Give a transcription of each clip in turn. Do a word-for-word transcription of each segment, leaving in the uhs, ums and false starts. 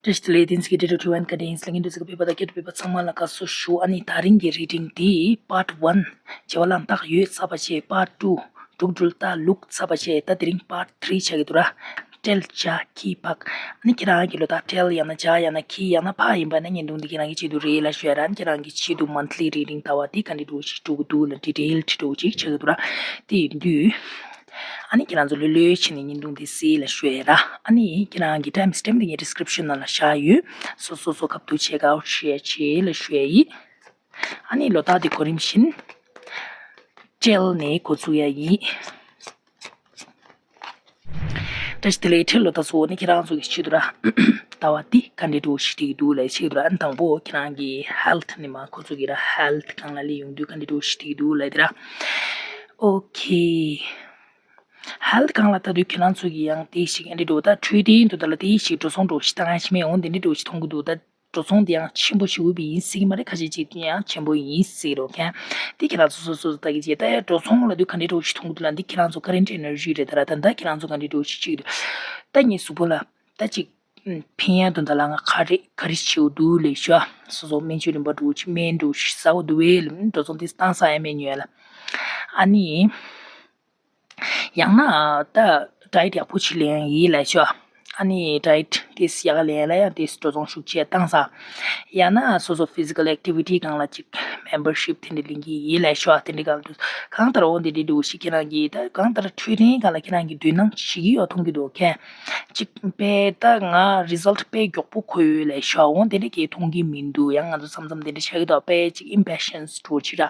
བཀྲ་ཤིས་བདེ་ལེགས། བསྟན་འཛིན་གྱི་འབྲེལ་གྲོགས་ཊི་ཝན་ཀ་ཌེ་ཡིན། ལྷན་རྒྱས་འདུ་འཛོམས་ཀྱི་བོད་པ་དང་སྐད་དུ་བོད་པ་ཚང་མ་ལ་དགའ་བསུ་ཞུ། ཨ་ནི་དེ་རིང་གི་རི་ཌིང་འདི་པར་ཊི་ཝན་བྱེད་པ་ལམ་ཐག་ཡོད་ཚར་བ་བྱས། པར་ཊི་ཊུ་འབྲུག་སྒྲུང་ལྟ་ལུག་ཚར་བ་བྱས། ད་དེ་རིང་པར་ཊི་ཐི་རི་ཆགས་ཀྱི་འདུག་ར། སྤྲེལ་བྱ་ཁྱི་ཕག་ཨ་ནི་ཁྱེད་རང་གི་ལོ་རྟགས་སྤྲེལ་ཡང་ན་བྱ་ཡང་ན་ཁྱི་ཡང་ན་ཕག་ཡིན་པ་ན་བརྙན་ཐུང་འདི་ཁྱེད་རང་གི་ཆེད་དུ་རེད་ལ་ཞུ་ཡ་ར། ཁྱེད་རང་གི་ཆེད་དུ་མན་ཐི་ལི་རི་ཌིང་ལྟ་བ་འདི་ག་འདྲ་འདྲ་བོ་ཞིག་འགྲོ་གི་འདུག་ལ་ཌི་ཊེལ་འདྲ་བོ་ཅིག་ཆགས་ཀྱི་འདུག་ར། དེ་ཡིན་དུས། ཨ་ནི་ཁྱེད་རང་ཚོ་ལྷོད་ལྷོད་བྱས་ནས་བརྙན་ཐུང་འདི་གཟིགས་ལ་ཞུ་ཡ་ར། ཨ་ནི་ཁྱེད་རང་གི་ཊའིམ་སི་ཊེམ་པ་དེ་ངས་ཌི་སི་ཀི་རིབ་ཤན་ནང་ལ་བཞག་ཡོད། སོ་སོ་སོ་ཁ་ཐུག་ཆེག་ཨའུཊ་བྱས་བྱས་ལ་ཞུ་ཡ་ཡིན། ཨ་ནི་ལོ་རྟགས་དེ་གོ་རིམ་བཞིན་སྤྲེལ་ནས་འགོ་ཚུགས་ཡ་ཡིན། བཀྲ་ཤིས་བདེ་ལེགས། སྤྲེལ་ལོ་རྟགས་ཚོ་ནི་ཁྱེད་རང་ཚོ་གི་ཆེད་དུ་ར། ལྟ་བ་འདི་ག་འདྲ་འདྲ་བོ་ཞིག་འགྲིག་གི་འདུག་ལ་ཆེད་དུ་ར། ཨ་ནི་དང་པོ་ཁྱེད་རང་གི་ཧེལ་ཐི་ནས་མར་འགོ་ཚུགས་ཀྱི་ར། ཧེལ་ཐི་སྒང་ལ་སླེབས་ཡོང་དུས་ག་འདྲ་འདྲ་བོ་ཞིག་འགྲིག་གི་འདུག་ལ་དེ་ར། ཨོ་ཁེ། ཧེལ་ཐི་སྒང་ལ་ལྟ་དུས་ཁྱེད་རང་ཚོ་གི་ཡང་དེ་ཞིག་ཨ་འདྲ་འདྲ་བོ་ད་འཕྲོད་བསྟེན་དུ་ད་ལ་དེ་ཞིག་འགྲོ་སོང་འགྲོ་ཞིག་བཏང་ཡ་ཞིག་མེད། འོང་དེ་འདྲ་འདྲ་བོ་ཞིག་མཐོང་གི་འདུག་ད། འགྲོ་སོང་དེ་ཡང་ཆེན་པོ་ཞིག་འོས་པའི་ཡིན་སྲིད་ཀྱི་མ་རེད། ཁ་ཤས་ཅིག་ཡང་ཆེན་པོ་ཡིན་སྲིད་རོ་མཁན། དེ་ཁྱེད་རང་ཚོ་སོ་སོ་ལྟ་གི་བྱེད། ད་ཡ་འགྲོ་སོང་ལ་དུས་ག་འདྲའི་འགྲོ་ཞིག་མཐོང་གི་འདུག་ལ། འདི་ཁྱེད་རང་ཚོ་ཀ་རེན་ཊི་ཨེ་ནར་ཇི་རེད། ད་ར་ད་ད་ཁྱེད་རང་ཚོ་ག་འདྲའི་འགྲོ་ཞིག་ཅིག་འདུག་ད་ངའི་གཟུགས་པོ་ལ་ད་ཅིག་ཕན་ཡ་དོན་དག་ལ་ང་ག་རེ་ག་རེ་བྱེད་འོ་འདུག་ལས་ཤོ། སོ་སོ་སྨན་བཅོས་རིམ་པ་འགྲོ་ཞིག་སྨན་འགྲོ་ཞིག་ཟ་འོ་འདུག་བས་ལ། འགྲོ་སོང་དེ་བཏང་ས་ཡ་མེད་ཉོས་ལ། ཨ་ནི། ཡང་ན་ད་ཌའེ་ཊི་ཡག་པོ་ཅིག་ལེན་ཡིན་ལབ་ཤོག་ཨ་ནི་ཌའེ་ཊི་དེ་ཡག་ག་ལེན་ལ་ཡང་དེ་འགྲོ་སོང་ཤུགས་ཆེ་བཏང་ས། ཡང་ན་སོ་སོ་ཕི་ཛི་ཀལ་ཨེག་ཊི་བི་ཊི་སྒང་ལ་ཅིག་མེམ་བར་ཤིབ་དེ་འདྲ་ལེན་གི་ཡིན་ལབ་ཤོག་དེ་འདྲ་སྒང་དུ་གང་ལྟར་འོ་འདི་འདྲ་འདྲ་བོ་ཞིག་ཁྱེད་རང་གིས་ད་གང་ལྟར་འཕྲོད་བསྟེན་སྒང་ལ་ཁྱེད་རང་གིས་འདོད་སྣང་བྱེད་ཀྱི་ཡོད་མཐོང་གི་འདུག་མཁན། ཅིག་དཔེ་ད་ང་རི་ཛལ་ཊི་དཔེ་མགྱོགས་པོ་འཁོར་ཡོད་ལབ་ཤོག་འོ་དེ་འདྲ་གས་མཐོང་གི་མི་འདུག་ཡང་ང་ཚོ་མཚམས་མཚམས་དེ་འདྲ་ཆགས་ཀྱི་འདུག་དཔེ་ཅིག་ཨིམ་པེ་ཤན་སི་འདྲ་བོ་ཅིག་ར།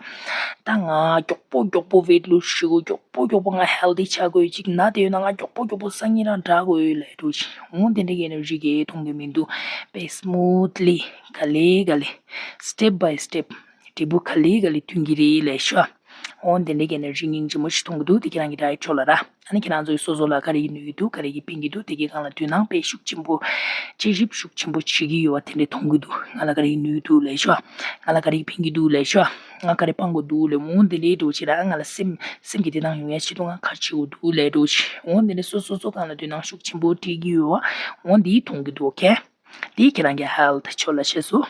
ད་ང་མགྱོགས་པོ་མགྱོགས་པོ་ཝེ་ཊི་ལུ་སི་ཞུ་དགོས། མགྱོགས་པོ་མགྱོགས་པོ་ང་ཧེལ་ཐི་ཆགས་དགོས། ཅིག་ན་དེ་ཡོད་ན་ང་མགྱོགས་པོ་མགྱོགས་པོ་སང་ཉིན་རང་དྲག་དགོས་ལབ་འདྲ་བོ་ཅིག་འོ་དེ་འདྲ་གི་ཨེ་ནར་ཇི་གས་མཐོང་གི་མི་འདུག་དཔེ་སི་མུ་ཐི་ལི་ག་ལེ་ག་ལེ། སི་ཊེབ་བྷའི་སི་ཊེབ་འབྲས་བུ་ག་ལེ་ག་ལེ་ཐོན་གྱི་རེད་ལབ་ཤོག་འོ་དེ་འདྲ་གི་ཨེ་ནར་ཇི་སྙིང་རྗེ་མོ་ཞིག་མཐོང་གི་འདུག་དེ་ཁྱེད་རང་གི་ཌའེ་ཊི་ཕྱོགས་ལ་ར། ཨ་ནི་ཁྱེད་རང་ཚོའི་སོ་སོ་ལ་ག་རེ་ནུས་འདུག་ག་རེ་གི་ཕན་གྱི་འདུག་དེ་གི་སྒང་ལ་དོ་སྣང་དཔེ་ཤུགས་ཆེན་པོ། དཔྱད་ཞིབ་ཤུགས་ཆེན་པོ་བྱེད་ཀྱི་ཡོད་པ་དེ་འདྲ་མཐོང་གི་འདུག་ང་ལ་ག་རེ་ནུས་འདུག་ལབ་ཤོག་ང་ལ་ག་རེ་ཕན་གྱི་འདུག་ལབ་ཤོག་ང་ག་རེ་སྤང་དགོས་འདུག་ལབ། འོ་འདི་འདྲའི་འདྲ་བོ་ཅིག་ར། ང་ལ་སེམས་སེམས་ཀྱི་བདེ་ཐང་ཡོང་ཡ་ཆེད་དུ་ང་ག་རེ་བྱེད་དགོས་འདུག་ལབ་འདྲ་བོ་ཅིག་འོ་འདི་འདྲ་སོ་སོ་སོ་སྒང་ལ་དོ་སྣང་ཤུགས་ཆེན་པོ་སྤྲད་ཀྱི་ཡོད་པ་འོ་འདི་མཐོང་གི་འདུག་ཨོ་ཁེ། འདི་ཁྱེད་རང་གི་ཧེལ་ཐི་ཕྱོགས་ལ་བྱས་སོ།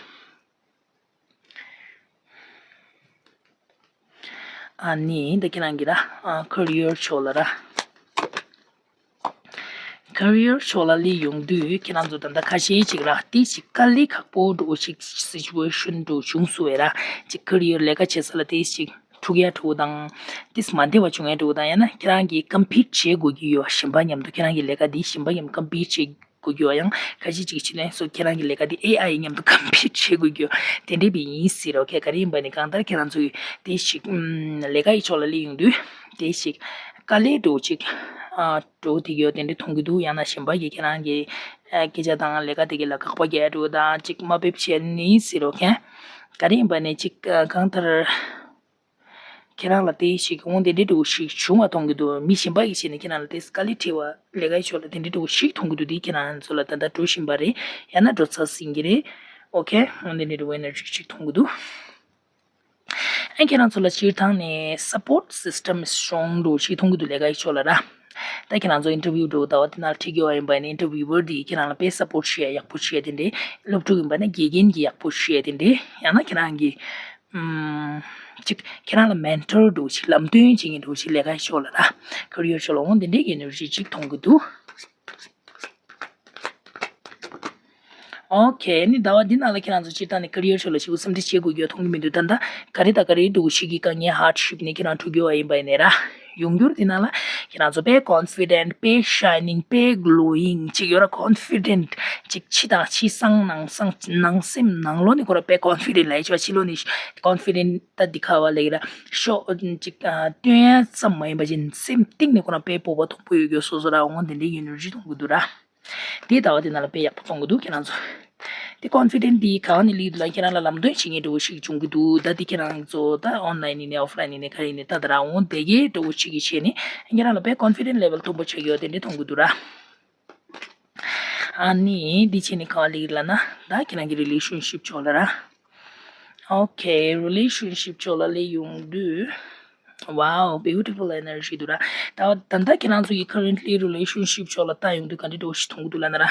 ཨ་ནི་ད་ཁྱེད་རང་གི་ར། ཨ་ཀེ་རི་ཡར་ཕྱོགས་ལ་ར། ཀེ་རི་ཡར་ཕྱོགས་ལ་སླེབས་ཡོང་དུས་ཁྱེད་རང་ཚོ་ད་ལྟ་ཁ་ཤས་ཅིག་ར་དེ་ཅིག་དཀའ་ལས་ཁག་པོ་འདྲ་བོ་ཞིག་སི་ཅུ་ཨེ་ཤན་འདྲ་བོ་བྱུང་སོང་བས་ར། ཅིག་ཀེ་རི་ཡར་ལས་ཀ་བྱེད་ས་ལ་དེ་ཅིག་འཁྲུག་ཡ་འདྲ་བོ་དང་། དེ་མ་བདེ་བ་བྱུང་ཡ་འདྲ་བོ་དང་། ཡང་ན་ཁྱེད་རང་གིས་ཀམ་པིཊ་བྱེད་དགོས་ཀྱི་ཡོད། གཞན་པ་མཉམ་དུ་ཁྱེད་རང་གི་ལས་ཀ་འདི་གཞན་པ་མཉམ་ཀམ་པིཊ་བྱེད་དགོས་ཀྱི་ཡོད། ཡང་ཁ་ཤས་ཅིག་ཕྱི་ནས་སོ་ཁྱེད་རང་གི་ལས་ཀ་འདི་ཨེ་ཨའི་མཉམ་དུ་ཀམ་པིཊ་བྱེད་དགོས་ཀྱི་ཡོད། དེ་འདྲས་པའི་ཡིན་སྲིད་རོགས། ཁྱེད་ག་རེ་ཡིན་པ་ནི་གང་ལྟར་ཁྱེད་རང་ཚོའི་དེ་ཞིག་ཨམ་ལས་ཀ་ཡི་ཕྱོགས་ལ་སླེབས་ཡོང་དུས་དེ་ཞིག་དཀའ་ལས་འདྲ་བོ་ཅིག་ཨ་འདྲ་བོ་དེ་ཡོད་དེ་འདྲས་མཐོང་གི་འདུག་ཡང་ན་གཞན་པ་གིས་ཁྱེད་རང་གི་ཨ་སྐད་ཆ་དང་ལས་ཀ་དེ་གི་ལ་དགག་པ་རྒྱག་འདྲ་བོ་དང་ཅིག་དམའ་འབེབས་བྱས་ནི་སྲིད་རོགས། ཁྱེད་ག་རེ་ཡིན་པ་ནི་ཅིག་ཨ་གང་ལྟར། ཁྱེད་རང་ལ་དེ་ཞིག་འོང་དེ་འདྲའི་འདྲ་བོ་ཞིག་བྱུང་བ་མཐོང་གི་འདུག་མི་གཞན་པ་ཡིས་བྱས་ནས་ཁྱེད་རང་ལ་དེ་དཀའ་ལས་འཕྲད་པ་ལས་ཀའི་ཕྱོགས་ལ་དེ་འདྲའི་འདྲ་བོ་ཞིག་མཐོང་གི་འདུག་དེ་ཁྱེད་རང་ཚོ་ལ་ད་ལྟ་འགྲོ་བཞིན་པ་རེད། ཡང་ན་འགྲོ་ཚར་ཟིན་གྱི་རེད། ཨོ་ཁེ། འོང་དེ་འདྲའི་འདྲ་བོ་ཨེ་ནར་ཇི་ཞིག་མཐོང་གི་འདུག་ཨ་ཁྱེད་རང་ཚོ་ལ་སྤྱིར་བཏང་ནས་སཔོར་ཊི་སི་སི་ཊམ་སི་ཊོང་འདྲ་བོ་ཞིག་མཐོང་གི་འདུག་ལས་ཀའི་ཕྱོགས་ལ་ར། ད་ཁྱེད་རང་ཚོ་ཨིན་ཊར་བིའུ་འདྲ་བོ་ཟླ་བ་དེ་ནང་ལ་ཁྲིད་ཀྱི་ཡོད་པ་ཡིན་པ་ནི་ཨིན་ཊར་བིའུ་ཝར་དེ་ཁྱེད་རང་ལ་དཔེ་སཔོར་ཊི་བྱེད་ཡ་ཡག་པོ་བྱེད་ཡ་དེ་འདྲས། སློབ་ཕྲུག་ཡིན་པ་ན་དགེ་རྒན་གྱིས་ཡག་པོ་བྱེད་ཡ་དེ་འདྲས། ཡང་ན་ཁྱེད་རང་གིས་ཨམ། ཅིག་ཁྱེད་རང་ལ་མེན་ཊར་འདྲ་བོ་ཞིག་ལམ་སྟོན་བྱེད་མཁན་འདྲ་བོ་ཞིག་ལས་ཀའི་ཕྱོགས་ལ་ར། ཀེ་རི་ཡར་ཕྱོགས་ལ་འོང་དེ་འདྲའི་གི་ཨེ་ནར་ཇི་ཅིག་མཐོང་གི་འདུག་ཨོ་ཁེ། ནི་ཟླ་བ་འདི་ནང་ལ་ཁྱེད་རང་ཚོ་སྤྱིར་བཏང་ནས་ཀེ་རི་ཡར་ཕྱོགས་ལ་ཞེ་པོ་སེམས་ཁྲལ་བྱེད་དགོས་རྒྱུ་མཐོང་གི་མི་འདུག་ད་ལྟ་ག་རེ་དང་ག་རེ་འདྲ་བོ་ཞིག་གི་དཀའ་ངལ་ཧར་ཌི་ཤིབ་ནས་ཁྱེད་རང་འགྲོ་རྒྱུ་བ་ཡིན་པ་ཡིན་ནའི་ར། ཡོང་འགྱུར་འདི་ནང་ལ་ཁྱེད་རང་ཚོ་དཔེ་ཀོན་ཕི་ཌེན་ཊི། དཔེ་ཤའི་ནིང་། དཔེ་གློ་ཡིང་ཅིག་ཡོད་ར། ཀོན་ཕི་ཌེན་ཊི་ཅིག་ཕྱི་དང་ཕྱི་སང་ནང་སང་ནང་སེམས་ནང་ལོགས་ནས་ཁོ་ར་དཔེ་ཀོན་ཕི་ཌེན་ཊི་ལ་ཡོད་ཆོག་ཕྱི་ལོགས་ནས་ཀོན་ཕི་ཌེན་ཊི་ད་འདི་ཁ་བ་ལེགས་ར་ཤོག་ཅིག་སྟོན་ཡ་ཙམ་མ་ཡིན་པ་ཅིག་སེམས་གཏིང་ནས་ཁོ་ར་དཔེ་སྤོབས་པ་མཐོན་པོ་ཡོད་རྒྱུ་སོ་སོ་ར་འོང་དེ་འདྲའི་ཨེ་ནར་ཇི་མཐོང་གི་འདུག་ར། དེ་ཟླ་བ་དེ་ནང་ལ་དཔེ་ཡག་པོ་མཐོང་གི་འདུག་ཁྱེད་རང་ཚོ། དེ་ཀོན་ཕི་ཌེན་ཊི་འདི་གང་ནས་སླེབས་འདུག་ལ་ཁྱེད་རང་ལ་ལམ་སྟོན་བྱེད་མཁན་འདྲ་བོ་ཞིག་བྱུང་གི་འདུག་ད་དེ་ཁྱེད་རང་ཚོ་ད་ཨོན་ལ་ཡིན་ནས་ཨོཕ་ལ་ཡིན་ནས་ག་རེ་ཡིན་ནས་ད་ད་ར་འོང་དེ་གའི་འདྲ་བོ་ཞིག་གི་བྱས་ནས་ཁྱེད་རང་ལ་དཔེ་ཀོན་ཕི་ཌེན་ཊི་ལེ་ཝལ་མཐོན་པོ་ཆགས་ཡོད་དེ་འདྲ་མཐོང་གི་འདུག་ར། ཨ་ནི་འདི་བྱས་ནས་ག་བ་སླེབས་ལ་ན་ད་ཁྱེད་རང་གི་རི་ལེ་ཤན་ཤིབ་ཕྱོགས་ལ་ར། ཨོ་ཁེ། རི་ལེ་ཤན་ཤིབ་ཕྱོགས་ལ་སླེབས་ཡོང་དུས། Wow, beautiful energy འདུག་ར། ད་ད་ལྟ་ཁྱེད་རང་ཚོ་ཡི་ཁ་རེན་ཊི་ལི་རི་ལེ་ཤན་ཤིབ་ཕྱོགས་ལ་ལྟ་ཡོང་དུས་ག་འདྲ་འདྲ་བོ་ཞིག་མཐོང་གི་འདུག་ལབ་ན་ར།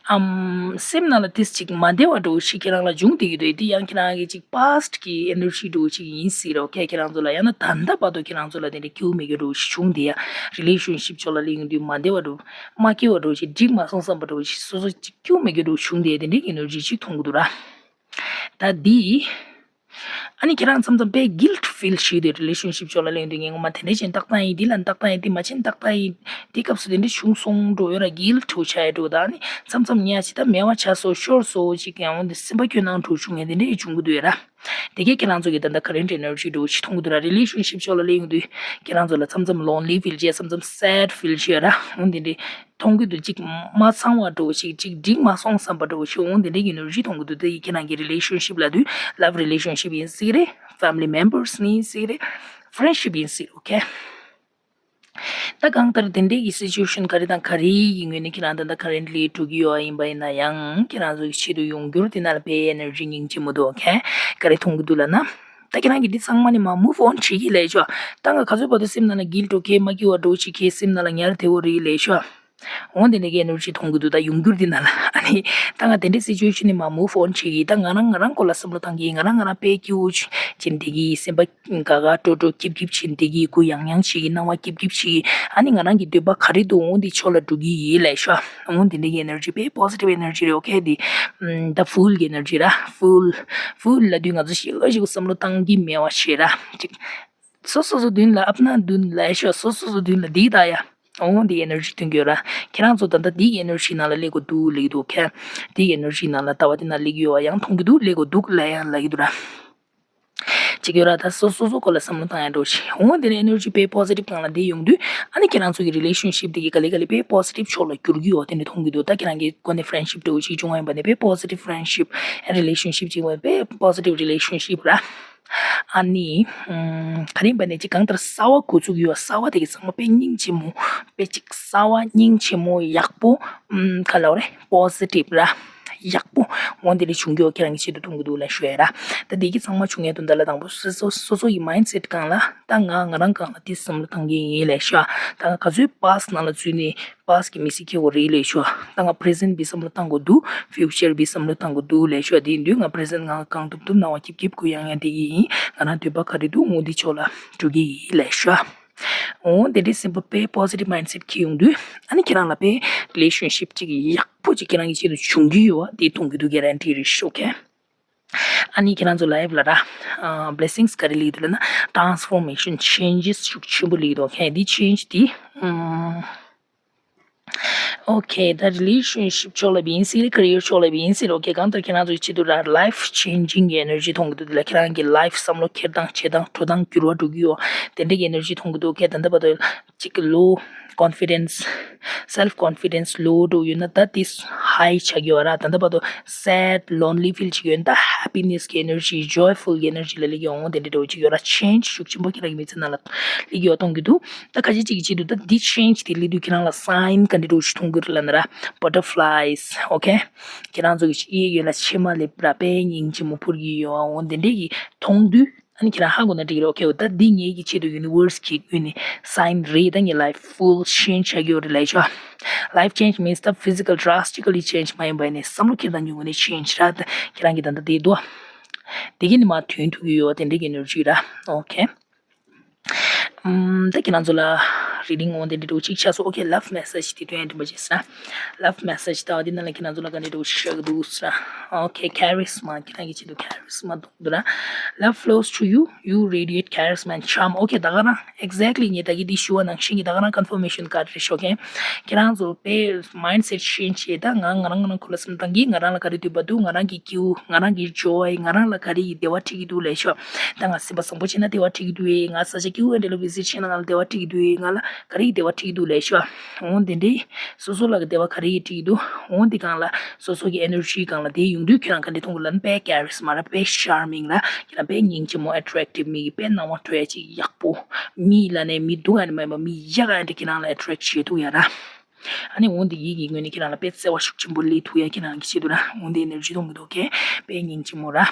ཨམ། སེམས་ནང་ལ་ཏིས་ཅིག་མ་བདེ་བ་འདྲ་བོ་ཞིག་ཁྱེད་རང་ལ་འབྱུང་བསྡད་ཀྱི་འདུག་དེ་ཡང་ཁྱེད་རང་གི་ཅིག་past གི་energy འདྲ་བོ་ཞིག་ཡིན་སྲིད་རོ། ཁྱེད་ཁྱེད་རང་ཚོ་ལ་ཡང་ན་ད་ལྟ་བར་དུ་ཁྱེད་རང་ཚོ་ལ་དེ་འདྲ་སྐྱིད་པོ་མེད་རྒྱུ་འདྲ་བོ་ཞིག་བྱུང་བསྡད་ཡ། relationship ཕྱོགས་ལ་སླེབས་ཡོང་དུས་མ་བདེ་བ་འདྲ་བོ་ཞིག་མ་སྐྱིད་པ་འདྲ་བོ་ཞིག་འགྲིག་མ་སོང་བསམ་པ་འདྲ་བོ་ཞིག་སོ་སོ་ཅིག་སྐྱིད་པོ་མེད་རྒྱུ་འདྲ་བོ་བྱུང་བསྡད་དེ་འདྲའི་energy ཅིག་མཐོང་གི་འདུག་ར། ད་འདི། ཨ་ནི་ཁྱེད་རང་མཚམས་མཚམས་དཔེ་guilt feel བྱེད་དེ་relationship ཕྱོགས་ལ་གླེང་དུས་ངས་ངོ་མ་དེ་འདྲ་བྱས་ན་ཏག་ཏག་ཡིན། འདི་ལ་ཏག་ཏག་ཡིན། འདི་མ་བྱས་ན་ཏག་ཏག་ཡིན། དེ་སྐབས་སུ་དེ་འདྲ་བྱུང་སོང་འགྲོ་ཡོད་ར། guilt འདྲ་བོ་ཆགས་ཡ་འདྲ་བོ་དང་ཨ་ནི་མཚམས་མཚམས་ཉལ་ཞིག་ད་མེད་པ་ཆགས་སོང་ཤོར་སོང་ཅིག་ཡང་འོན་ཏེ་སེམས་པ་སྐྱོ་སྣང་འདྲ་བོ་བྱུང་ཡ་དེ་འདྲ་ཡང་བྱུང་གི་འདུག་ཡོད་ར། དེ་གས་ཁྱེད་རང་ཚོ་གི་ད་ལྟ་current energy འདྲ་བོ་ཞིག་མཐོང་གི་འདུག་ར། relationship ཕྱོགས་ལ་གླེང་དུས་ཁྱེད་རང་ཚོ་ལ་མཚམས་མཚམས་lonely feel བྱས། མཚམས་མཚམས་sad feel བྱས་ར། འོན་ཏེ་འདྲ་མཐོང་གི་འདུག་ཅིག་མ་ཚང་བ་འདྲ་བོ་ཞིག་ཅིག་འགྲིག་མ་སོང་བསམ་པ་འདྲ་བོ་ཞིག་འོང་དེ་འདྲའི་གི་energy མཐོང་གི་འདུག་དེ་ཡི་ཁྱེད་རང་གི་relationship ལབ་དུས་love relationship ཡིན་སྲིད་རེད། family members ནི་ཡིན་སྲིད་རེད། friendship ཡིན་སྲིད། okay། ད་གང་ལྟར་དེ་འདྲའི་གི་situation ག་རེ་དང་ག་རེ་ཡི་ངོས་ནས་ཁྱེད་རང་ད་ལྟ་currently འགྲོ་གི་ཡོད་ཡིན་པ་ཡིན་ན་ཡང་ཁྱེད་རང་ཚོ་གི་ཆེད་དུ་ཡོང་རྒྱུར་དེ་ན་ལ་དཔེ་energy སྙིང་རྗེ་མོ་འདུག okay། ག་རེ་མཐོང་གི་འདུག་ལབ་ན། ད་ཁྱེད་རང་གི་འདི་ཚང་མ་ནི་མ་move on བྱེད་ཀྱི་ལས་ཤོག་ད་ང་ག་ཚོད་བར་དུ་སེམས་ནང་ལ་guilt འགྲོ་གི་མ་སྐྱིད་པ་འགྲོ་ཅིག་གི་སེམས་ནང་ལ་ཉར་དེ་འོ་རེད་ལས་ཤོག་འོ་དེ་འདྲ་གི་energy མཐོང་གི་འདུག་ད་ཡོང་རྒྱུར་འདི་ན་ལ་ཨ་ནི་ད་ང་དེ་འདྲའི་situation ནི་མ་move on བྱེད་ཀྱི། ད་ང་རང་ང་རང་སྐོར་ལ་བསམ་བློ་བཏང་གི། ང་རང་ང་རང་དཔེ་སྐྱིད་པོ་ཅིག་བྱེད་འདི་གི་སེམས་པ་ག་ག་སྤྲོ་སྤྲོ་སྐྱིད་སྐྱིད་བྱེད་འདི་གི་གུ་ཡང་ཡང་བྱེད་ཀྱི། སྣང་བ་སྐྱིད་སྐྱིད་བྱེད་ཀྱི། ཨ་ནི་ང་རང་གི་འདོད་པ་ག་རེ་འདུག་འོ་འདི་ཕྱོགས་ལ་འགྲོ་གི་ཡིན་ལས་ཤོག་འོ་དེ་འདྲ་གི་energy དཔེ་positive energy རེད། okay། འདི་ད་full གི་energy ར། full full ལབ་དུས་ང་ཚོ་ཞིག་ལོ་ཞིག་བསམ་བློ་བཏང་གི་མེད་པ་ཞིག་ར་ཅིག་སོ་སོ་སོ་མདུན་ལ། ཨབ་ན་མདུན་ལ་ཤོག་སོ་སོ་སོ་མདུན་ལ་འདི་ད་ཡ། འོ་འདི་energy ཐོན་གྱི་ཡོད་ར། ཁྱེད་རང་ཚོ་ད་ལྟ་འདི་གི་energy ནང་ལ་སླེབས་དགོས་འདུག་ལབ་ཀྱི་འདུག okay། འདི་གི་energy ནང་ལ་ལྟ་བ་འདི་ན་སླེབས་ཀྱི་ཡོད་པ་ཡང་མཐོང་གི་འདུག་སླེབས་དགོས་འདུག་ལབ་ཡང་ལབ་ཀྱི་འདུག་ར། ཅིག་ཡོད་ར། ད་སོ་སོ་སོ་སྐོར་ལ་བསམ་བློ་བཏང་ཡ་འགྲོ་ཞིག་འོ་འདི་ནས་energy དཔེ་positive སྒང་ལ་འདི་ཡོང་དུས་ཨ་ནི་ཁྱེད་རང་ཚོ་གི་relationship འདི་གི་ག་ལེ་ག་ལེ་དཔེ་positive ཕྱོགས་ལ་འགྱུར་གྱི་ཡོད་དེ་འདྲ་མཐོང་གི་འདུག་ད་ཁྱེད་རང་གི་སྒོ་ནས་friendship འདྲ་བོ་ཞིག་བྱུང་བ་ཡིན་པ་ནས་དཔེ་positive friendship relationship ཅིག་ཡིན་པ་དཔེ་positive relationship ར། ཨ་ནི། ཨམ། ག་རེ་ཡིན་པ་ནས་ཅིག་གང་ལྟར་གསར་པ་འགོ་བཙུགས་ཡོད། གསར་པ་དེ་གི་ཚང་མ་དཔེ་སྙིང་རྗེ་མོ། དཔེ་ཅིག་གསར་པ་སྙིང་རྗེ་མོ་ཡག་པོ། ཨམ། ག་ལབ་རེད། positive ར། ཡག་པོ། འོ་འདི་རེ་བྱུང་རྒྱུ་ཁྱེད་རང་གི་ཆེད་དུ་གཏོང་གི་འདུག་ལ་ཞུ་ཡ་ར། ད་འདི་གི་ཚང་མ་བྱུང་ཡ་དོན་དག་ལ་དང་པོ་སོ་སོ་སོ་སོ་ཡི་mindset སྒང་ལ་ད་ང་ང་རང་སྒང་ལ་དེ་བསམ་བློ་བཏང་གི་ཡིན་ལ་ཞུ། ད་ང་ག་ཚོད་past ནང་ལ་འཛུལ་ནས། past གི་མི་ཚེ་སྐྱེལ་དགོས་རེད་ལས་ཤོག་ད་ང་present བི་བསམ་བློ་བཏང་དགོས་འདུག future བི་བསམ་བློ་བཏང་དགོས་འདུག་ལས་ཤོག་དེ་དུས་ང་present ང་གང་ཐུབ་ཐུབ་སྣང་བ་སྐྱིད་སྐྱིད་གུ་ཡང་ཡང་དེ་གི་ཡིན། ང་རང་འདོད་པ་ག་རེ་འདུག་འོ་འདི་ཕྱོགས་ལ་འགྲོ་གི་ཡིན་ལས་ཤོག་འོ་དེ་འདྲའི་སེམས་པ་དཔེ་positive mindset འཁྱེར་ཡོང་དུས་ཨ་ནི་ཁྱེད་རང་ལ་དཔེ་relationship གཅིག་ཡག་པོ་གཅིག་ཁྱེད་རང་གི་ཆེད་དུ་བྱུང་གི་ཡོད་པ་དེ་མཐོང་གི་འདུག guarantee རེད་ཤོག okay། ཨ་ནི་ཁྱེད་རང་ཚོ་life ལ་ར། ཨ། blessings ག་རེ་སླེབས་འདུག་ལབ་ན་transformation changes ཤུགས་ཆེན་པོ་སླེབས་འདུག okay། འདི་change དེ། ཨམ། okay། ད་relationship ཕྱོགས་ལ་བིན་སྲིད། career ཕྱོགས་ལ་བིན་སྲིད། okay། གང་ལྟར་ཁྱེད་རང་ཚོའི་ཆེད་དུ་ར་life changing གི་energy མཐོང་གི་འདུག་དེ་ལ་ཁྱེད་རང་གི་life བསམ་བློ་འཁྱེར་སྟངས་བྱེད་སྟངས་འགྲོ་སྟངས་འགྱུར་བ་འགྲོ་གི་ཡོད། དེ་འདྲ་གི་energy མཐོང་གི་འདུག okay། ད་ལྟ་བར་དུ་གཅིག་low confidence self confidence low འགྲོ་ཡོད་ན་ད་དེ་high ཆགས་ཡོད་ར། ད་ལྟ་བར་དུ་sad lonely feel བྱེད་ཡོད་ན་ད་happiness གི་energy joyful གི་energy ལ་སླེབས་ཡོང་དེ་འདྲ་འགྲོ་བྱེད་ཡོད་ར། change ཤུགས་ཆེན་པོ་ཁྱེད་རང་གི་མི་ཚེ་ནང་ལ་སླེབས་ཡོད་མཐོང་གི་འདུག་ད་ཁ་ཤས་ཅིག་གི་ཆེད་དུ་ད་འདི་change དེ་སླེབས་དུས་ཁྱེད་རང་ལ་sign ག་འདྲ་འགྲོ་ཞིག་མཐོང་གི་རེད་ལབ་ན་ར། butterflies okay། ཁྱེད་རང་ཚོ་གི་གཡས་གཡོན་ལ་ཕྱེ་མ་ལེབ་ར་དཔེ་སྙིང་རྗེ་མོ་འཕུར་གྱི་ཡོད་འོ་དེ་འདྲ་གི་མཐོང་དུས། ཨ་ནི་ཁྱེད་རང་ཧ་གོ་ན་འགྲིག་གི་རེད། okay། ད་འདི་ངེད་ཀྱི་ཆེད་དུ་universe གི་ངོས་ནས་sign རེད། ད་ངའི་life full change བྱ་རྒྱུ་རེད་ལབ་ཤོག life change means the physical drastically change མ་ཡིན་པ་ནས་བསམ་བློ་འཁྱེར་སྟངས་ཀྱི་ངོས་ནས་change ར། ད་ཁྱེད་རང་གི་ད་ལྟ་དེ་འདུག་དེ་གི་ནི་མ་ཐོན་ཐུབ་ཀྱི་ཡོད་དེ་འདྲ་གི་energy ར། okay། ཨམ། ད་ཁྱེད་རང་ཚོ་ལ་reading འོང་དེ་འདྲ་འདྲ་བོ་གཅིག་ཆགས་སོང་། okay། love message དེ་ཐོན་ཡ་འདྲི་མ་བྱེད་ཟེར་ན། love message ད་འདི་ནང་ལ་ཁྱེད་རང་ཚོ་ལ་ག་འདྲ་འདྲ་བོ་ཞིག་བཞག་གི་འདུག་ཟེར་ན། okay། charisma ཁྱེད་རང་གི་ཆེད་དུ་charisma འདུག་འདུག་ན། love flows through you, you radiate charisma and charm okay། ད་ག་རང་exactly ངས་ད་གི་འདི་ཞུ་བ་ནང་བཞིན་གྱི་ད་ག་རང་confirmation card རེད་ཤོག okay། ཁྱེད་རང་ཚོ་དཔེ་mindset change བྱེད་ད་ང་ང་རང་ང་རང་ཁོ་ལ་སེམས་བཏང་གི་ང་རང་ལ་ག་རེ་འདོད་པ་འདུག་ང་རང་གི་སྐྱིད་པོ་ང་རང་གི་joy ང་རང་ལ་ག་རེ་ཡི་བདེ་བ་འཁྲི་གི་འདུག་ལབ་ཤོག་ད་ང་སེམས་པ་བཟང་པོ་བྱས་ན་བདེ་བ་འཁྲི་གི་འདུག་ཨེ། ང་ས་ཆ་སྐྱིད་པོ་འདྲ་ལ་visit བྱས་ན་ང་ལ་བདེ་བ་འཁྲི་གི་འདུག་ཨེ། ང་ལ་ག་རེ་ཡི་བདེ་བ་འཁྲི་གི་འདུག་ལབ་ཤོག་འོ་དེ་འདྲའི་སོ་སོ་ལ་གི་བདེ་བ་ག་རེ་ཡི་འཁྲི་གི་འདུག་འོ་དེ་སྒང་ལ་སོ་སོ་གི་energy སྒང་ལ་དེ་ཡོང་དུས་ཁྱེད་རང་ག་འདྲ་མཐོང་གི་ལབ་ན་དཔེ་charisma ར་དཔེ་charming ར་ཁྱེད་རང་དཔེ་སྙིང་རྗེ་མོ་attractive མི་གི་དཔེ་སྣང་བ་འགྲོ་ཡ་ཅིག་ཡག་པོ་མི་ལ་ནས་མི་སྡུག་ཨ་ནི་མ་ཡིན་པ་མི་ཡག་ཨ་འདྲ་ཁྱེད་རང་ལ་attract བྱེད་ཐུབ་ཡ་ར། ཨ་ནི་འོ་འདི་ཡིད་ཀྱི་ངོས་ནས་ཁྱེད་རང་ལ་དཔེ་བརྩེ་བ་ཤུགས་ཆེན་པོ་སླེབས་ཐུབ་ཡ་ཁྱེད་རང་གི་ཆེད་དུ་ར་འོ་འདི་energy མཐོང་གི་འདུག okay། དཔེ་སྙིང་རྗེ་མོ་ར།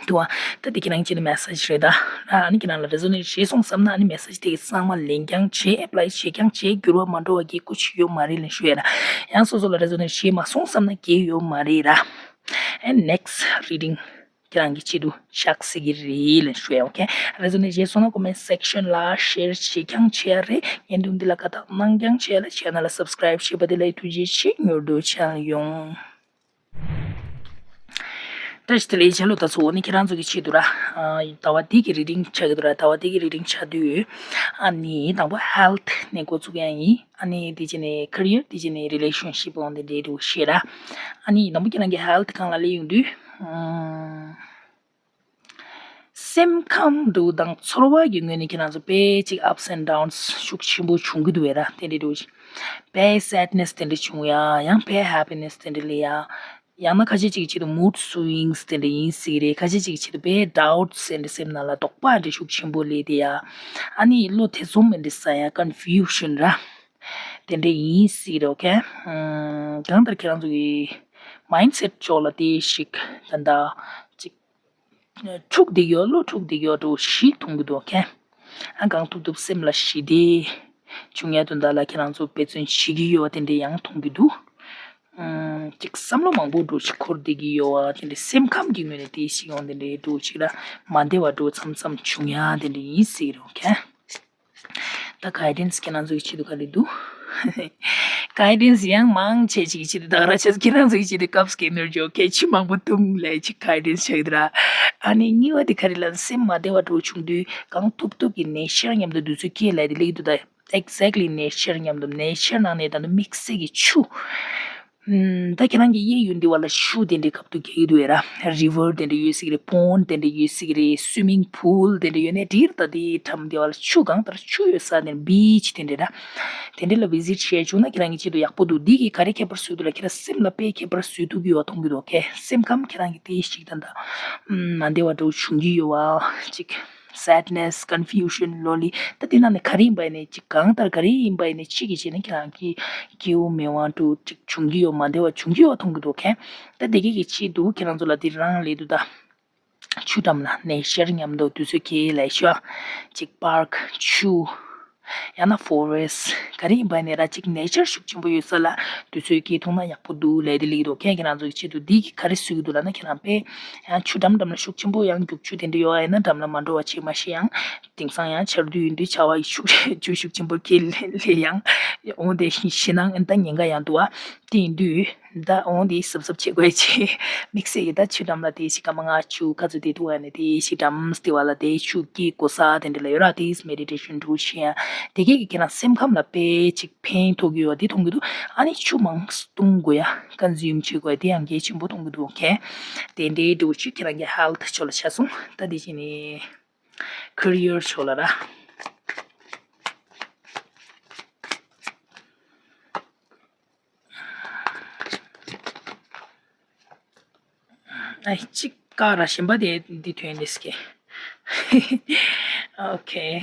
འདུག་ཨ། ད་དེ་ཁྱེད་རང་ཅི་ནས་མེ་སེ་ཇི་རེད་ད། ར་ཨ་ནི་ཁྱེད་རང་ལ་རེ་ཟོ་ནེཊ་བྱས་སོང་བསམ་ན་ཨ་ནི་མེ་སེ་ཇི་དེ་གི་ཚང་མ་ལེན་རྐྱང་བྱས། ཨེབ་ལའི་བྱེད་རྐྱང་བྱས། འགྱུར་བ་མ་འགྲོ་བ་གི་སྐུ་ཅི་ཡོད་མ་རེད་ལབ་ཞུ་ཡ་ར། ཡང་སོ་སོ་ལ་རེ་ཟོ་ནེཊ་བྱས་མ་སོང་བསམ་ན་གལ་ཡོད་མ་རེད་ར། And next reading ཁྱེད་རང་གི་ཆེད་དུ་བཞག་སྲིད་ཀྱི་རེད་ལབ་ཞུ་ཡ། ཨོ་ཁེ། རེ་ཟོ་ནེཊ་བྱས་སོང་ན་ཀོ་མེན་སེག་ཤན་ལ་ཤེར་བྱེད་རྐྱང་བྱེད་ཡ་རེད། བརྙན་ཐུང་འདི་ལ་དགའ་རྟགས་གནང་རྐྱང་བྱེད་ཡ་ལ་ཆེ་ན་ལ་སབ་སི་ཀ་རའིབ་བྱེད་པ་དེ་ལ་ཐུགས་རྗེ་ཆེ། མྱུར་དུ་མཇལ་ཡོང་། བཀྲ་ཤིས་བདེ་ལེགས། ཆ་ལོ་ད་ཚོ་འོ་ནི་ཁྱེད་རང་ཚོ་གི་ཆེད་དུ་ར། ཨ་ཟླ་བ་འདི་གི་རི་ཌིང་ཆགས་ཀྱི་འདུག་ར། ཟླ་བ་འདི་གི་རི་ཌིང་ཆགས་དུས། ཨ་ནི་དང་པོ་ཧེལ་ཐི་ནས་འགོ་བཙུགས་ཡ་ཡིན། ཨ་ནི་དེ་རྗེས་ནས་ཁེ་རི་ཡར། དེ་རྗེས་ནས་རི་ལེ་ཤན་ཤིབ་འོ་དེ་འདྲའི་འདྲ་བོ་བཤད་ར། ཨ་ནི་དང་པོ་ཁྱེད་རང་གི་ཧེལ་ཐི་སྒང་ལ་སླེབས་ཡོང་དུས། ཨམ། སེམས་ཁམས་འདྲ་བོ་དང་ཚོར་བ་གི་ངོས་ནས་ཁྱེད་རང་ཚོ་དཔེ་ཅིག་ཨབ་སི་ཨེན་ཌ་ཌའུན་སི་ཤུགས་ཆེན་པོ་བྱུང་གི་འདུག་བས་ར། དེ་འདྲའི་འདྲ་བོ་ཞིག་དཔེ་སེད་ནེ་སི་དེ་འདྲ་བྱུང་ཡ། ཡང་དཔེ་ཧེ་པི་ནེ་སི་དེ་འདྲ་སླེབས་ཡ། ཡང་ན་ཁ་ཤས་ཅིག་གི་ཆེད་དུ་མུཌ་སུ་ཝིང་སི་དེ་འདྲ་ཡིན་སྲིད་ཀྱི་རེད། ཁ་ཤས་ཅིག་གི་ཆེད་དུ་དཔེ་ཌའུ་ཊི་སི་དེ་འདྲ་སེམས་ནང་ལ་དོགས་པ་འདྲ་ཤུགས་ཆེན་པོ་སླེབས་དེ་ཡ། ཨ་ནི་བློ་ཐེ་ཚོམ་དེ་འདྲ་ཟ་ཡ། ཀོན་ཕིའུ་ཤན་ར། དེ་འདྲ་ཡིན་སྲིད་ཀྱི་རེད། ཨོ་ཁེ། ཨམ། གང་ལྟར་ཁྱེད་རང་ཚོ་གི་མའིན་ཌ་སེཊ་ཕྱོགས་ལ་དེ་ཞིག་ད་ལྟ་ཅིག་འཁྲུག་བསྡད་ཡོད། བློ་འཁྲུག་བསྡད་ཡོད་འདྲ་བོ་ཞིག་མཐོང་གི་འདུག་ཨོ་ཁེ། ཨ་གང་ཐུབ་ཐུབ་སེམས་ལ་ཞི་བདེ་བྱུང་ཡ་དོན་དག་ལ་ཁྱེད་རང་ཚོ་འབད་བརྩོན་བྱེད་ཀྱི་ཡོད་པ་དེ་འདྲ་ཡང་མཐོང་གི་འདུག་ཨམ། ཅིག་བསམ་བློ་མང་པོ་འདྲ་བོ་ཞིག་འཁོར་བསྡད་ཀྱི་ཡོད་པ་དེ་འདྲ། སེམས་ཁམས་ཀྱི་ངོས་ནས་དེ་ཞིག་ཡོང་། དེ་འདྲའི་འདྲ་བོ་ཞིག་ལ་མ་བདེ་བ་འདྲ་བོ་མཚམས་མཚམས་བྱུང་ཡ་དེ་འདྲ་ཡིན་སྲིད་ཀྱི་རེད། ཨོ་ཁེ། ད་གའི་ཌན་སི་ཁྱེད་རང་ཚོ་གི་ཆེད་དུ་ག་རེ་འདུག་གའི་ཌན་སི་ཡང་མང་ཆེ་ཅིག་གི་ཆེད་དུ་ད་ག་རང་བྱས། ཁྱེད་རང་ཚོ་གི་ཆེད་དུ་ཀབ་སི་ཀེ་ནར་ཇོ་ཁེ་ཆུ་མང་པོ་འཐུང་ལབ་ཅིག་གའི་ཌན་སི་ཆགས་ཀྱི་འདུག་ར། ཨ་ནི་གཉིས་པ་དེ་ག་རེ་ལབ་ན། སེམས་མ་བདེ་བ་འདྲ་བོ་བྱུང་དུས་གང་ཐུབ་ཐུབ་ཀྱིས་ནེ་ཅར་མཉམ་དུ་དུས་ཚོད་སྐྱེལ་ལབ་དེ་སླེབས་ཀྱི་འདུག་ད་ཨེག་ཛེག་ལི་ནེ་ཅར་མཉམ་དུ། ནེ་ཅར་ནང་ནས་ད་ནི་དམིགས་བསལ་གྱི་ཆུ། ཨམ། ད་ཁྱེད་རང་གི་གཡས་གཡོན་འདི་བ་ལ་ཆུ་དེ་འདྲའི་ཁ་ཐུག་རྒྱག་གི་འདུག་ཨེ་ར། རི་ཝར་དེ་འདྲ་ཡོད་སྲིད་ཀྱི་རེད། པོན་ཌི་དེ་འདྲ་ཡོད་སྲིད་ཀྱི་རེད། སུའི་མིང་པུལ་དེ་འདྲ་ཡོད་ནའི་འགྲིག་རེད། ད་དེའི་འགྲམ་དེ་བ་ལ་ཆུ་གང་ལྟར་ཆུ་ཡོད་ས་དེ་འདྲ། བིཆ་དེ་འདྲ་ར། དེ་འདྲ་ལ་བི་ཟིཊ་བྱས་བྱུང་ན་ཁྱེད་རང་གི་ཆེད་དུ་ཡག་པོ་འདུག་འདི་གིས་ག་རེ་ཁྱད་པར་བཟོས་འདུག་ལབ། ཁྱེད་རང་སེམས་ལ་དཔེ་ཁྱད་པར་བཟོས་ཐུབ་ཀྱི་ཡོད་མཐོང་གི་འདུག་ཨོ་ཁེ། སེམས་ཁམས་ཁྱེད་རང་གི་དེ་ཞིག་ད་ལྟ་ཨམ། མ་བདེ་བ་འདྲ་བོ་བྱུང་གི་ཡོད་པ་ཅིག་སེད་ནེ་སི། ཀོན་ཕིའུ་ཤན། ལོ་ལི། ད་དེ་ནང་ནས་ག་རེ་ཡིན་པ་ཡིན་ནའི་ཅིག་གང་ལྟར་ག་རེ་ཡིན་པ་ཡིན་ནའི་ཅིག་གི་ཆེད་ནས་ཁྱེད་རང་གི་སྐྱིད་པོ་མེད་པ་འདྲ་བོ་ཅིག་བྱུང་གི་ཡོད། མ་བདེ་བ་བྱུང་གི་ཡོད་མཐོང་གི་འདུག་ཨོ་ཁེ། ད་དེ་གི་གི་ཆེད་དུ་ཁྱེད་རང་ཚོ་ལ་དེ་རང་ལས་དུ་ད་ཆུ་འགྲམ་ལ་ནེ་ཅར་མཉམ་དུ་དུས་ཚོད་སྐྱེལ་ལབ་ཤོག་ཅིག་པར་ཀི། ཆུ། ཡང་ན་ཕོ་རེ་སི་ཊི། ག་རེ་ཡིན་པ་ཡིན་ནའི་ར་ཅིག་ནེ་ཅར་ཤུགས་ཆེན་པོ་ཡོད་ས་ལ་དུས་ཚོད་སྐྱེལ་ཐུབ་ན་ཡག་པོ་འདུག་ལབ་དེ་སླེབས་ཀྱི་འདུག་ཨོ་ཁེ། ཁྱེད་རང་ཚོ་གི་ཆེད་དུ་འདི་གིས་ག་རེ་བཟོ་གི་འདུག་ལབ་ན། ཁྱེད་རང་དཔེ་ཡང་ཆུ་འགྲམ་འགྲམ་ལ་ཤུགས་ཆེན་པོ་ཡང་རྒྱུག་ཆུ་དེ་འདྲ་ཡོད་པ་ཡིན་ན་འགྲམ་ལ་མ་འགྲོ་བ་བྱེད་མ་ཤེས། ཡང་དེང་སང་ཡང་ཆར་དུས་ཡིན་དུས་ཆར་པ་ཤུགས་ཆུ་ཤུགས་ཆེན་པོ་ཁྱེར་ལེ་ལེ་ཡང་འོང་དེ་ཞེད་སྣང་ད་ཉེན་ཁ་ཡང་འདུག་པ། དེ་ཡིན་དུས་ད་འོང་དེ་གཟབ་གཟབ་བྱེད་དགོས་ཅེས། དམིགས་བསལ་གྱི་ད་ཆུ་འགྲམ་ལ་དེ་ཞིག་སྐར་མ་ལྔ་བཅུ་ག་ཚོད་དེ་ཐུག་པ་ནས་དེ་ཞིག་འགྲམ་དེ་བ་ལ་དེ་ཆུ་སྐྱེལ་དགོས་ས་དེ་འདྲ་ལ་ཡོད་ར། དེ་མེ་ཌི་ཊེ་ཤན་འདྲ་བོ་ཞིག་ཡང་དེ་གས་ཀྱི་ཁྱེད་རང་སེམས་ཁམས་ལ་དཔེ་ཅིག་ཕན་ཐོགས་ཀྱི་ཡོད་དེ་མཐོང་གི་འདུག་ཨ་ནི་ཆུ་མང་ཙམ་འཐུང་དགོས་ཡ། ཀོན་ཟུམ་བྱེད་དགོས་ཡ་དེ་ཡང་གལ་ཆེན་པོ་མཐོང་གི་འདུག་ཨོ་ཁེ། དེ་འདྲའི་འདྲ་བོ་ཞིག་ཁྱེད་རང་གི་ཧེལ་ཐི་ཕྱོགས་ལ་ཆ་སོང་། ད་དེ་བཞིན་ནི་ཁེ་རི་ཡར་ཕྱོགས་ལ་ར། ཨ་གཅིག་བཀག་ར། གཞན་པ་དེ་འདི་ཐོན་ནས་ཀྱི། ཨོ་ཁེ།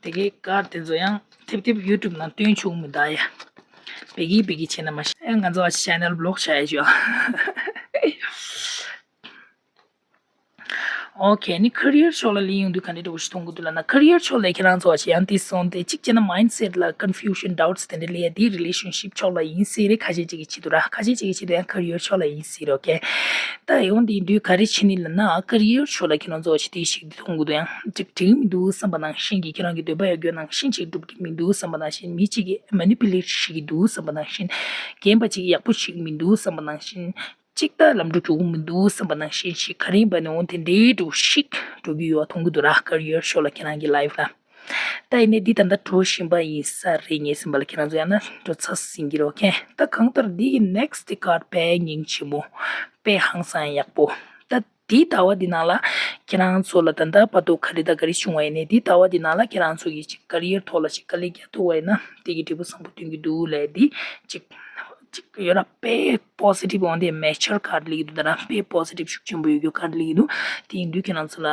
དེ་གའི་བཀག་དེ་ཚོ་ཡང་ཐེབས་ཐེབས་ཡུ་ཊུབ་ནང་སྟོན་ཆོག་མི་འདུག་ཡ། བེ་གི་བེ་གི་བྱས་ན་མ་ཤེས། ཨ་ང་ཚོ་ཨ་ཆེ་ནལ་བི་ལོག་བྱ་ཡ་ཞུ། ཨོ་ཁེ། ནི་ཁེ་རི་ཡར་ཕྱོགས་ལ་ལེན་ཡོང་དུས་ག་འདྲ་འདྲ་བོ་ཞིག་མཐོང་གི་འདུག་ལབ་ན། ཁེ་རི་ཡར་ཕྱོགས་ལ་ཁྱེད་རང་ཚོ་ཨ་ཆེ་ཡང་དེ་སོང་སྟེ་གཅིག་བྱས་ན་མའིན་ཌ་སེཊ་ལ་ཀོན་ཕིའུ་ཤན། ཌའུ་ཊི་སི་དེ་འདྲ་སླེབས་ཡ་དེ་རི་ལེ་ཤན་ཤིབ་ཕྱོགས་ལ་ཡིན་སྲིད་རེད། ཁ་ཤས་ཅིག་གི་ཆེད་དུ་ར། ཁ་ཤས་ཅིག་གི་ཆེད་དུ་ཡང་ཁེ་རི་ཡར་ཕྱོགས་ལ་ཡིན་སྲིད་རེད། ཨོ་ཁེ། ད་ཡོང་དེ་ཡིན་དུས་ག་རེ་བྱེད་ནི་ལབ་ན། ཁེ་རི་ཡར་ཕྱོགས་ལ་ཁྱེད་རང་ཚོ་ཨ་ཆེ་དེ་ཞིག་དེ་མཐོང་གི་འདུག་ཡང་ཅིག་འགྲིག་གི་མི་འདུག་བསམ་པ་ནང་བཞིན་གྱི། ཁྱེད་རང་གི་འདོད་པ་ཡོད་རྒྱུ་ནང་བཞིན་ཅིག་འགྲུབ་ཀྱི་མི་འདུག་བསམ་པ་ནང་བཞིན། མི་གཅིག་གིས་མེ་ནི་པུ་ལེཊ་བྱེད་ཀྱི་འདུག་བསམ་པ་ནང་བཞིན། རྒན་པ་གཅིག་གིས་ཡག་པོ་བྱེད་ཀྱི་མི་འདུག་བསམ་པ་ནང་བཞིན། གཅིག་ད་ལམ་འགྲོ་འགྲོ་གི་མི་འདུག་བསམ་པ་ནང་བཞིན་ཞིག་ག་རེ་ཡིན་པ་ནི་འོ་དེ་འདྲའི་འགྲོ་ཞིག་འགྲོ་གི་ཡོད་མཐོང་གི་འདུག་ར། ཁེ་རི་ཡར་ཕྱོགས་ལ་ཁྱེད་རང་གི་ལའིཕ་ལ། ད་ཡིན་ནའི་འདི་ད་ལྟ་འགྲོ་བཞིན་པ་ཡིན་ས་རེད། ངས་ཟིན་པ་ལ་ཁྱེད་རང་ཚོ་ཡང་ན་འགྲོ་ཚར་ཟིན་གྱི་རེད། ཨོ་ཁེ། ད་གང་ལྟར་འདི་གི་ནེག་སི་ཊི་ཀར་ཌི་དཔེ་སྙིང་རྗེ་མོ། དཔེ་ཧང་སང་ཡག་པོ། ད་འདི་ཟླ་བ་འདི་ནང་ལ་ཁྱེད་རང་ཚོ་ལ་ད་ལྟ་བར་དུ་ག་རེ་དང་ག་རེ་བྱུང་བ་ཡིན་ནའི། འདི་ཟླ་བ་འདི་ནང་ལ་ཁྱེད་རང་ཚོ་གི་ཅིག་ཀེ་རི་ཡར་ཐོག་ལ་ཅིག་དཀའ་ལས་རྒྱག་ཐུབ་པ་ཡིན་ན་དེ་གི་འབྲས་བུ་བཟང་པོ་ཐོན་གྱི་འདུག་ལབ། འདི་ཅིག་ཅིག་ཡོད་ར། དཔེ་པོ་སི་ཊིབ་འོང་དེ་མེ་ཅར་ཀར་ཌི་སླེབས་ཀྱི་འདུག་ད་ར། དཔེ་པོ་སི་ཊིབ་ཤུགས་ཆེན་པོ་ཡོད་རྒྱུ་ཀར་ཌི་སླེབས་ཀྱི་འདུག་དེ་ཡིན་དུས་ཁྱེད་རང་ཚོ་ལ།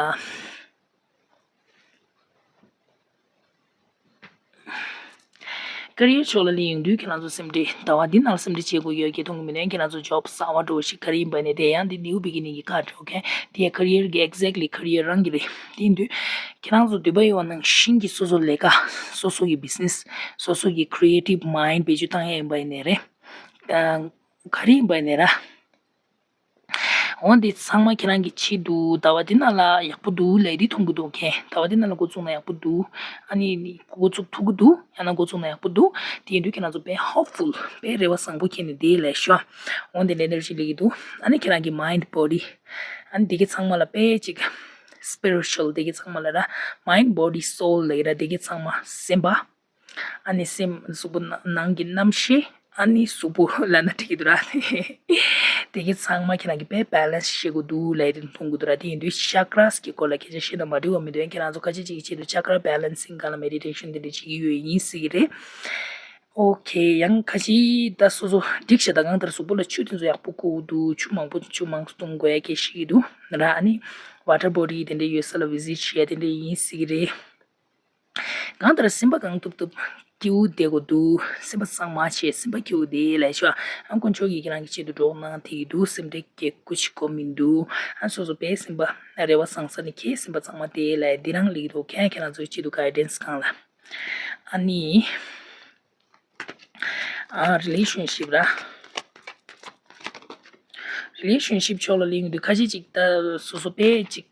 ཀེ་རི་ཡར་ཕྱོགས་ལ་སླེབས་ཡོང་དུས་ཁྱེད་རང་ཚོ་སེམས་ཁྲལ། ཟླ་བ་འདི་ནང་ལ་སེམས་ཁྲལ་བྱེད་དགོས་ཡོད་ཀྱི་མཐོང་གི་མི་འདུག་ཁྱེད་རང་ཚོ་ཇོབ་གསར་པ་འདྲ་བོ་ཞིག་ག་རེ་ཡིན་པ་ནས་དེ་ཡང་འདི་new beginning གི་ཁ་འདྲ་བོ་ཁན་དེ་ཡང་ཀེ་རི་ཡར་གི་exactly ཀེ་རི་ཡར་རང་གི་རེད། དེ་ཡིན་དུས་ཁྱེད་རང་ཚོ་འདོད་པ་ཡོད་པ་ནང་བཞིན་གྱི་སོ་སོ་ལས་ཀ། སོ་སོ་གི་བི་ཛི་ནེ་སི། སོ་སོ་གི་creative mind བེད་སྤྱོད་བཏང་ཡ་ཡིན་པ་ཡིན་ནའི་རེད། ཨ་ག་རེ་ཡིན་པ་ཡིན་ནའི་ར། འོ་འདི་ཚང་མ་ཁྱེད་རང་གི་ཆེད་དུ་ཟླ་བ་འདི་ནང་ལ་ཡག་པོ་འདུག་ལབ་དེ་མཐོང་གི་འདུག་ཁན། ཟླ་བ་འདི་ནང་ལ་འགོ་བཙུགས་ན་ཡག་པོ་འདུག་ཨ་ནི་འགོ་བཙུགས་ཐུབ་ཀྱི་འདུག་ཡང་ན་འགོ་བཙུགས་ན་ཡག་པོ་འདུག་དེ་ཡིན་དུས་ཁྱེད་རང་ཚོ་དཔེ་hopeful དཔེ་རེ་བ་བཟང་པོ་ཁྱེར་ནས་བསྡད་ལབ་ཤོག་འོ་འདི་ནས་ཨེ་ནར་ཇི་སླེབས་ཀྱི་འདུག་ཨ་ནི་ཁྱེད་རང་གི་mind body ཨ་ནི་འདི་གི་ཚང་མ་ལ་དཔེ་ཅིག་spiritual འདི་གི་ཚང་མ་ལ་ར། mind body soul ལབ་ཀྱི་ར། འདི་གི་ཚང་མ་སེམས་པ། ཨ་ནི་སེམས་གཟུགས་པོ་ནང་གི་རྣམ་ཤེས། ཨ་ནི་གཟུགས་པོ་ལབ་ན་འགྲིག་གི་འདུག་ར། དེ་གི་ཚང་མ་ཁྱེད་རང་གི་དཔེ་balance བྱེད་དགོས་འདུག་ལབ་དེ་མཐོང་གི་འདུག་ར། དེ་ཡིན་དུས་chakras གི་སྐོར་ལ་སྐད་ཆ་བཤད་ན་མ་འགྲིག་པ་མི་འདུག་ཁྱེད་རང་ཚོ་ཁ་ཅིག་ཅིག་གི་ཆེད་དུ་chakra balancing སྒང་ལ་meditation དེ་འདྲ་བྱེད་ཀྱི་ཡོད་ཡིན་སྲིད་ཀྱི་རེད། okay ཡང་ཁ་ཅིག་ད་སོ་སོ་འགྲིག་ཤག་ད་གང་ལྟར་གཟུགས་པོ་ལ་ཆུ་དེ་ཚོ་ཡག་པོ་བསྐོལ་འདུག་ཆུ་མང་པོ་ཆུ་མང་པོ་བཏུང་དགོས་ཡ་སྐད་བཤད་ཀྱི་འདུག་ར། ཨ་ནི་water body དེ་འདྲ་ཡོད་ས་ལ་visit བྱེད་ཡ་དེ་འདྲ་ཡིན་སྲིད་ཀྱི་རེད། གང་ལྟར་སེམས་པ་གང་ཐུབ་ཐུབ་སྐྱིད་པོ་བསྡད་དགོས་འདུག་སེམས་པ་གཙང་མ་བྱས་སེམས་པ་སྐྱིད་པོ་བསྡད་ལབ་ཤོག་ཨ་དཀོན་མཆོག་གིས་ཁྱེད་རང་གི་ཆེད་དུ་གྲོགས་གནང་དེ་གི་འདུག་སེམས་ཁྲལ་སྐྱེ་དགོས་ཀྱི་མི་འདུག་ཨ་སོ་སོ་དཔེ་སེམས་པ་རེ་བ་བཟང་ས་ནས་ཁྱེད་སེམས་པ་གཙང་མ་བསྡད་ལབ་འདི་རང་ལེགས་འདུག་ཁྱེད་རང་ཚོའི་ཆེད་དུ་guidance གང་ལ། ཨ་ནི། ཨ་relationship ར། relationship ཕྱོགས་ལ་གླེང་དུས་ཁ་ཤས་ཅིག་ད་སོ་སོ་དཔེ་ཅིག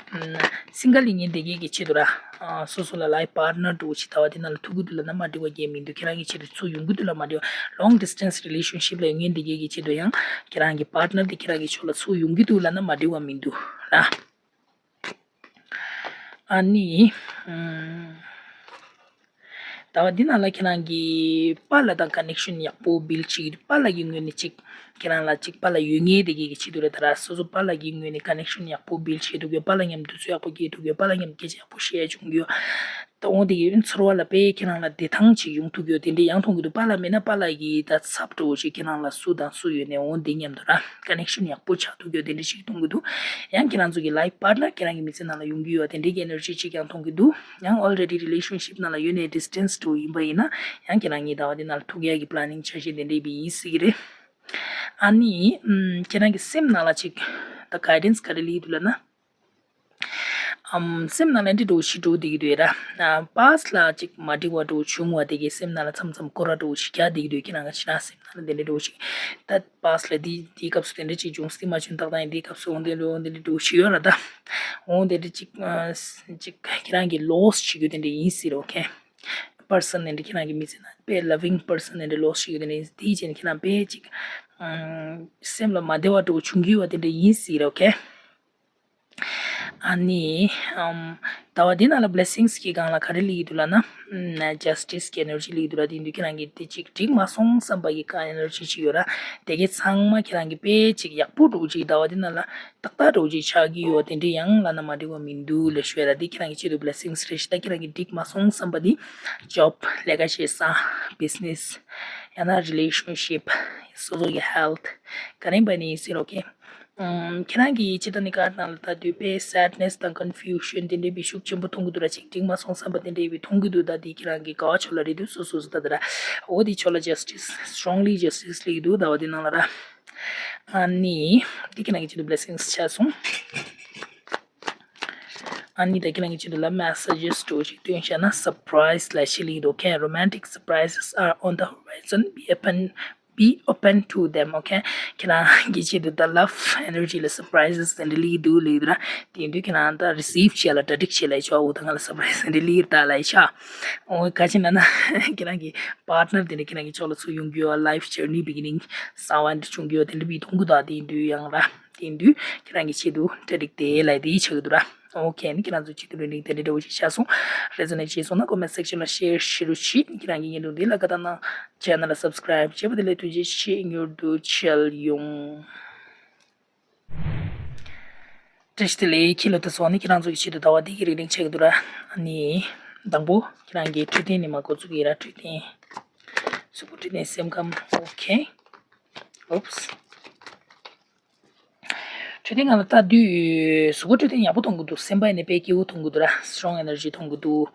single ཡིན་མཁན་དེ་གས་ཀྱི་ཆེད་དུ་ར། ཨ་སོ་སོ་ལ་life partner འདྲ་བོ་ཅིག་ད་བ་དེ་ནང་ལ་ཐུག་གི་འདུག་ལབ་ན་མ་འགྲིག་པ་གང་ཡང་མི་འདུག་ཁྱེད་རང་གི་ཆེད་དུ་ཚུར་ཡོང་གི་འདུག་ལབ་མ་འགྲིག་པ། long distance relationship ལ་ཡོད་མཁན་དེ་གས་ཀྱི་ཆེད་དུ་ཡང་ཁྱེད་རང་གི་partner དེ་ཁྱེད་རང་གི་ཕྱོགས་ལ་ཚུར་ཡོང་གི་འདུག་ལབ་ན་མ་འགྲིག་པ་མི་འདུག་ར། ཨ་ནི། ཨམ། ཟླ་བ་འདི་ནང་ལ་ཁྱེད་རང་གི་པཱ་ལགས་དང་connection ཡག་པོ་build བྱེད་ཀྱི་འདུག་པཱ་ལགས་ཀྱི་ངོས་ནས་ཅིག་ཁྱེད་རང་ལ་ཅིག་པཱ་ལགས་ཡོད་མཁན་དེ་གས་ཀྱི་ཆེད་དུ་རེད། ད་ར་སོ་སོ་པཱ་ལགས་ཀྱི་ངོས་ནས་connection ཡག་པོ་build བྱེད་ཐུབ་ཀྱི་ཡོད། པཱ་ལགས་མཉམ་དུ་ཚོད་ཡག་པོ་སྐྱེལ་ཐུབ་ཀྱི་ཡོད། པཱ་ལགས་མཉམ་སྐད་ཆ་ཡག་པོ་བཤད་ཡ་བྱུང་གི་ཡོད། ད་འོ་དེ་གི་ཚོར་བ་ལ་དཔེ་ཁྱེད་རང་ལ་བདེ་ཐང་ཅིག་ཡོང་ཐུབ་ཀྱི་ཡོད། དེ་འདྲ་ཡང་མཐོང་གི་འདུག་པཱ་ལགས་མེད་ན་པཱ་ལགས་ཀྱི་ད་ཚབ་འདྲ་བོ་ཞིག་ཁྱེད་རང་ལ་སུ་དང་སུ་ཡོད་ནའི་འོ་འདི་མཉམ་དུ་ར་connection ཡག་པོ་ཆགས་ཐུབ་ཀྱི་ཡོད། དེ་འདྲ་ཞིག་མཐོང་གི་འདུག་ཡང་ཁྱེད་རང་ཚོ་གི་life partner ཁྱེད་རང་གི་མི་ཚེ་ནང་ལ་ཡོང་གི་ཡོད། དེ་འདྲའི་གི་energy ཅིག་ཀྱང་མཐོང་གི་འདུག་ཡང་already relationship ནང་ལ་ཡོད་ནའི་distance འདྲ་བོ་ཡིན་པ་ཡིན་ན་ཡང་ཁྱེད་རང་གཉིས་ཟླ་བ་འདི་ནང་ལ་ཐུག་ཡག་གི་planning འཆར་གཞི་དེ་འདྲ་ཡིན་སྲིད་ཀྱི་རེད། ཨ་ནི་ཨམ་ཁྱེད་རང་གི་སེམས་ནང་ལ་ཅིག་ད་guidance ག་རེ་སླེབས་འདུག་ལབ་ན། ཨམ་སེམས་ནང་ལ་འདི་འདྲ་བོ་ཞིག་འགྲོ་བསྡད་ཀྱི་འདུག་ར། past ལ་ཅིག་མ་འགྲིག་པ་འདྲ་བོ་བྱུང་བ་དེ་གའི་སེམས་ནང་ལ་མཚམས་མཚམས་སྐོར་ར་འདྲ་བོ་ཞིག་རྒྱག་བསྡད་ཀྱི་འདུག་ཁྱེད་རང་ག་ཅི་རང་སེམས་ནང་ལ་དེ་འདྲ་འདྲ་བོ་ཞིག་ད་past ལ་འདི་འདིའི་སྐབས་སུ་དེ་འདྲ་ཅིག་བྱུང་སྲིད་མ་བྱུང་ཏག་ཏག་ཡིན། འདིའི་སྐབས་སུ་འོ་འདི་འདྲ་འོ་འདི་འདྲ་འདྲ་བོ་ཞིག་ཡོད་ར། ད་འོ་འདི་འདྲ་ཅིག་ཨ་ཅིག་ཁྱེད་རང་གི་loss བྱེད་རྒྱུ་དེ་འདྲ་ཡིན་སྲིད་ར། okay person དེ་འདྲ་ཁྱེད་རང་གི་མི་ཚེ་ནང་དཔེ་loving person དེ་འདྲ་loss བྱེད་རྒྱུ་དེ་འདྲ་ཡིན། དེའི་རྗེས་ནས་ཁྱེད་རང་དཔེ་ཅིག་ཨམ་སེམས་ལ་མ་བདེ་བ་འདྲ་བོ་བྱུང་གི་ཡོད་པ་དེ་འདྲ་ཡིན་སྲིད་ར། okay ཨ་ནི། ཨམ། ཟླ་བ་འདི་ནང་ལ་blessings གི་སྒང་ལ་ག་རེ་སླེབས་ཀྱི་འདུག་ལབ་ན། ཨམ། justice གི་energy སླེབས་ཀྱི་འདུག་ར། དེ་ཡིན་དུས་ཁྱེད་རང་གིས་དེ་ཅིག་འགྲིག་མ་སོང་བསམ་པ་གི་ཀ་energy ཅིག་ཡོད་ར། དེ་གའི་ཚང་མ་ཁྱེད་རང་གིས་དཔེ་ཅིག་ཡག་པོ་འདྲ་བོ་ཅིག་ཟླ་བ་འདི་ནང་ལ་ཏག་ཏག་འདྲ་བོ་ཅིག་ཆགས་ཀྱི་ཡོད། དེ་འདྲ་ཡང་ལབ་ན་མ་འགྲིག་པ་མི་འདུག་ལབ་ཞུ་ཡ་ར། དེ་ཁྱེད་རང་གི་ཆེད་དུ་blessings རེད་ཤག་ད་ཁྱེད་རང་གིས་འགྲིག་མ་སོང་བསམ་པ་དེ་job ལས་ཀ་བྱེད་ས། business ཡང་ན་relationship སོ་སོ་གི་health ག་རེ་ཡིན་པ་ནི་ཡིན་སྲིད་ར། okay ཨམ། ཁྱེད་རང་གི་ཕྱི་ལྟ་ནི་ཀར་ནང་ལ་ལྟ་དུས་དཔེ་sadness དང་confusion དེ་འདྲའི་བི་ཤུགས་ཆེན་པོ་མཐོང་གི་འདུག་ར། ཅིག་འགྲིག་མ་སོང་བསམ་པ་དེ་འདྲའི་བི་མཐོང་གི་འདུག་ད་འདི་ཁྱེད་རང་གི་དགའ་བ་ཕྱོགས་ལ་རེད་འདུག་སོ་སོ་སོ་ད་ད་ར། འོ་དེ་ཕྱོགས་ལ་justice strongly justice སླེབས་ཀྱི་འདུག་ཟླ་བ་འདི་ནང་ལ་ར། ཨ་ནི་འདི་ཁྱེད་རང་གི་ཆེད་དུ་blessings ཆགས་སོང་། ཨ་ནི་ད་ཁྱེད་རང་གི་ཆེད་དུ་ལ་messages འདྲ་བོ་ཞིག་སྟོན་བྱས་ན་surprise ལབ་ཤེས་ལེགས་འདུག okay romantic surprises are on the horizon, be open be open to them. okay ཁྱེད་རང་གི་ཆེད་དུ་ད་love energy ལ་surprises དེ་འདྲ་ལེགས་འདུག་ལེགས་འདུག་ར། དེ་ཡིན་དུས་ཁྱེད་རང་ད་receive བྱས་ལ་གྲ་སྒྲིག་བྱས་ལ་ཡི་ཆོག་འོ་ད་ང་ལ་surprise དེ་འདྲ་ལེགས་ད་ལ་ཡི་ཆོག་འོ་ག་ཅི་ན་ན་ཁྱེད་རང་གི་partner དེ་འདྲ་ཁྱེད་རང་གི་ཕྱོགས་ལ་ཚུར་ཡོང་རྒྱུ་ཡོད། life journey beginning གསར་བ་འདྲ་བྱུང་རྒྱུ་ཡོད། དེ་འདྲ་བི་མཐོང་གི་འདུག་དེ་ཡིན་དུས་ཡང་ར། དེ་ཡིན་དུས་ཁྱེད་རང་གི་ཆེད་དུ་གྲ་སྒྲིག་དེ་ལ་དེ་ཆགས་ཀྱི་འདུག་ར། okay ནི་ཁྱེད་རང་ཚོ་ཆེད་དུ་རེ་ལིང་དེ་འདྲ་འདྲ་བོ་ཞིག་བྱས་སོང་། resonate བྱས་སོང་ན་comment section ལ་share བྱེད་རོགས་གྱིས། ཁྱེད་རང་གི་བརྙན་ཐུང་འདི་ལ་དགའ་རྟགས་གནང་། channel ལ་subscribe བྱས་པ་དེ་ལ་ཐུགས་རྗེ་ཆེ། མྱུར་དུ་མཇལ་ཡོང་། བཀྲ་ཤིས་བདེ་ལེགས། ཁྱེད་ལོ་དེ་ཚོ་ནི་ཁྱེད་རང་ཚོ་གི་ཆེད་དུ་ཟླ་བ་འདི་གི་རེ་ལིང་ཆགས་ཀྱི་འདུག་ར། ཨ་ནི་དང་པོ་ཁྱེད་རང་གི་འཕྲོད་བསྟེན་ནི་མ་འགོ་ཚུགས་ཀྱི་ར། འཕྲོད་བསྟེན། གཟུགས་པོ་འཕྲོད་བསྟེན་སེམས་ཁམས། okay oops དེ་རིང་ང་ལ་ལྟ་དུས་གཟུགས་པོ་འཕྲོད་བསྟེན་ཡག་པོ་གཏོང་གི་འདུག་སེམས་པ་ཡིན་ནའི་དཔེ་སྐྱིད་པོ་གཏོང་གི་འདུག་ར། སི་ཊོང་ཨེ་ནར་ཇི་གཏོང་གི་འདུག་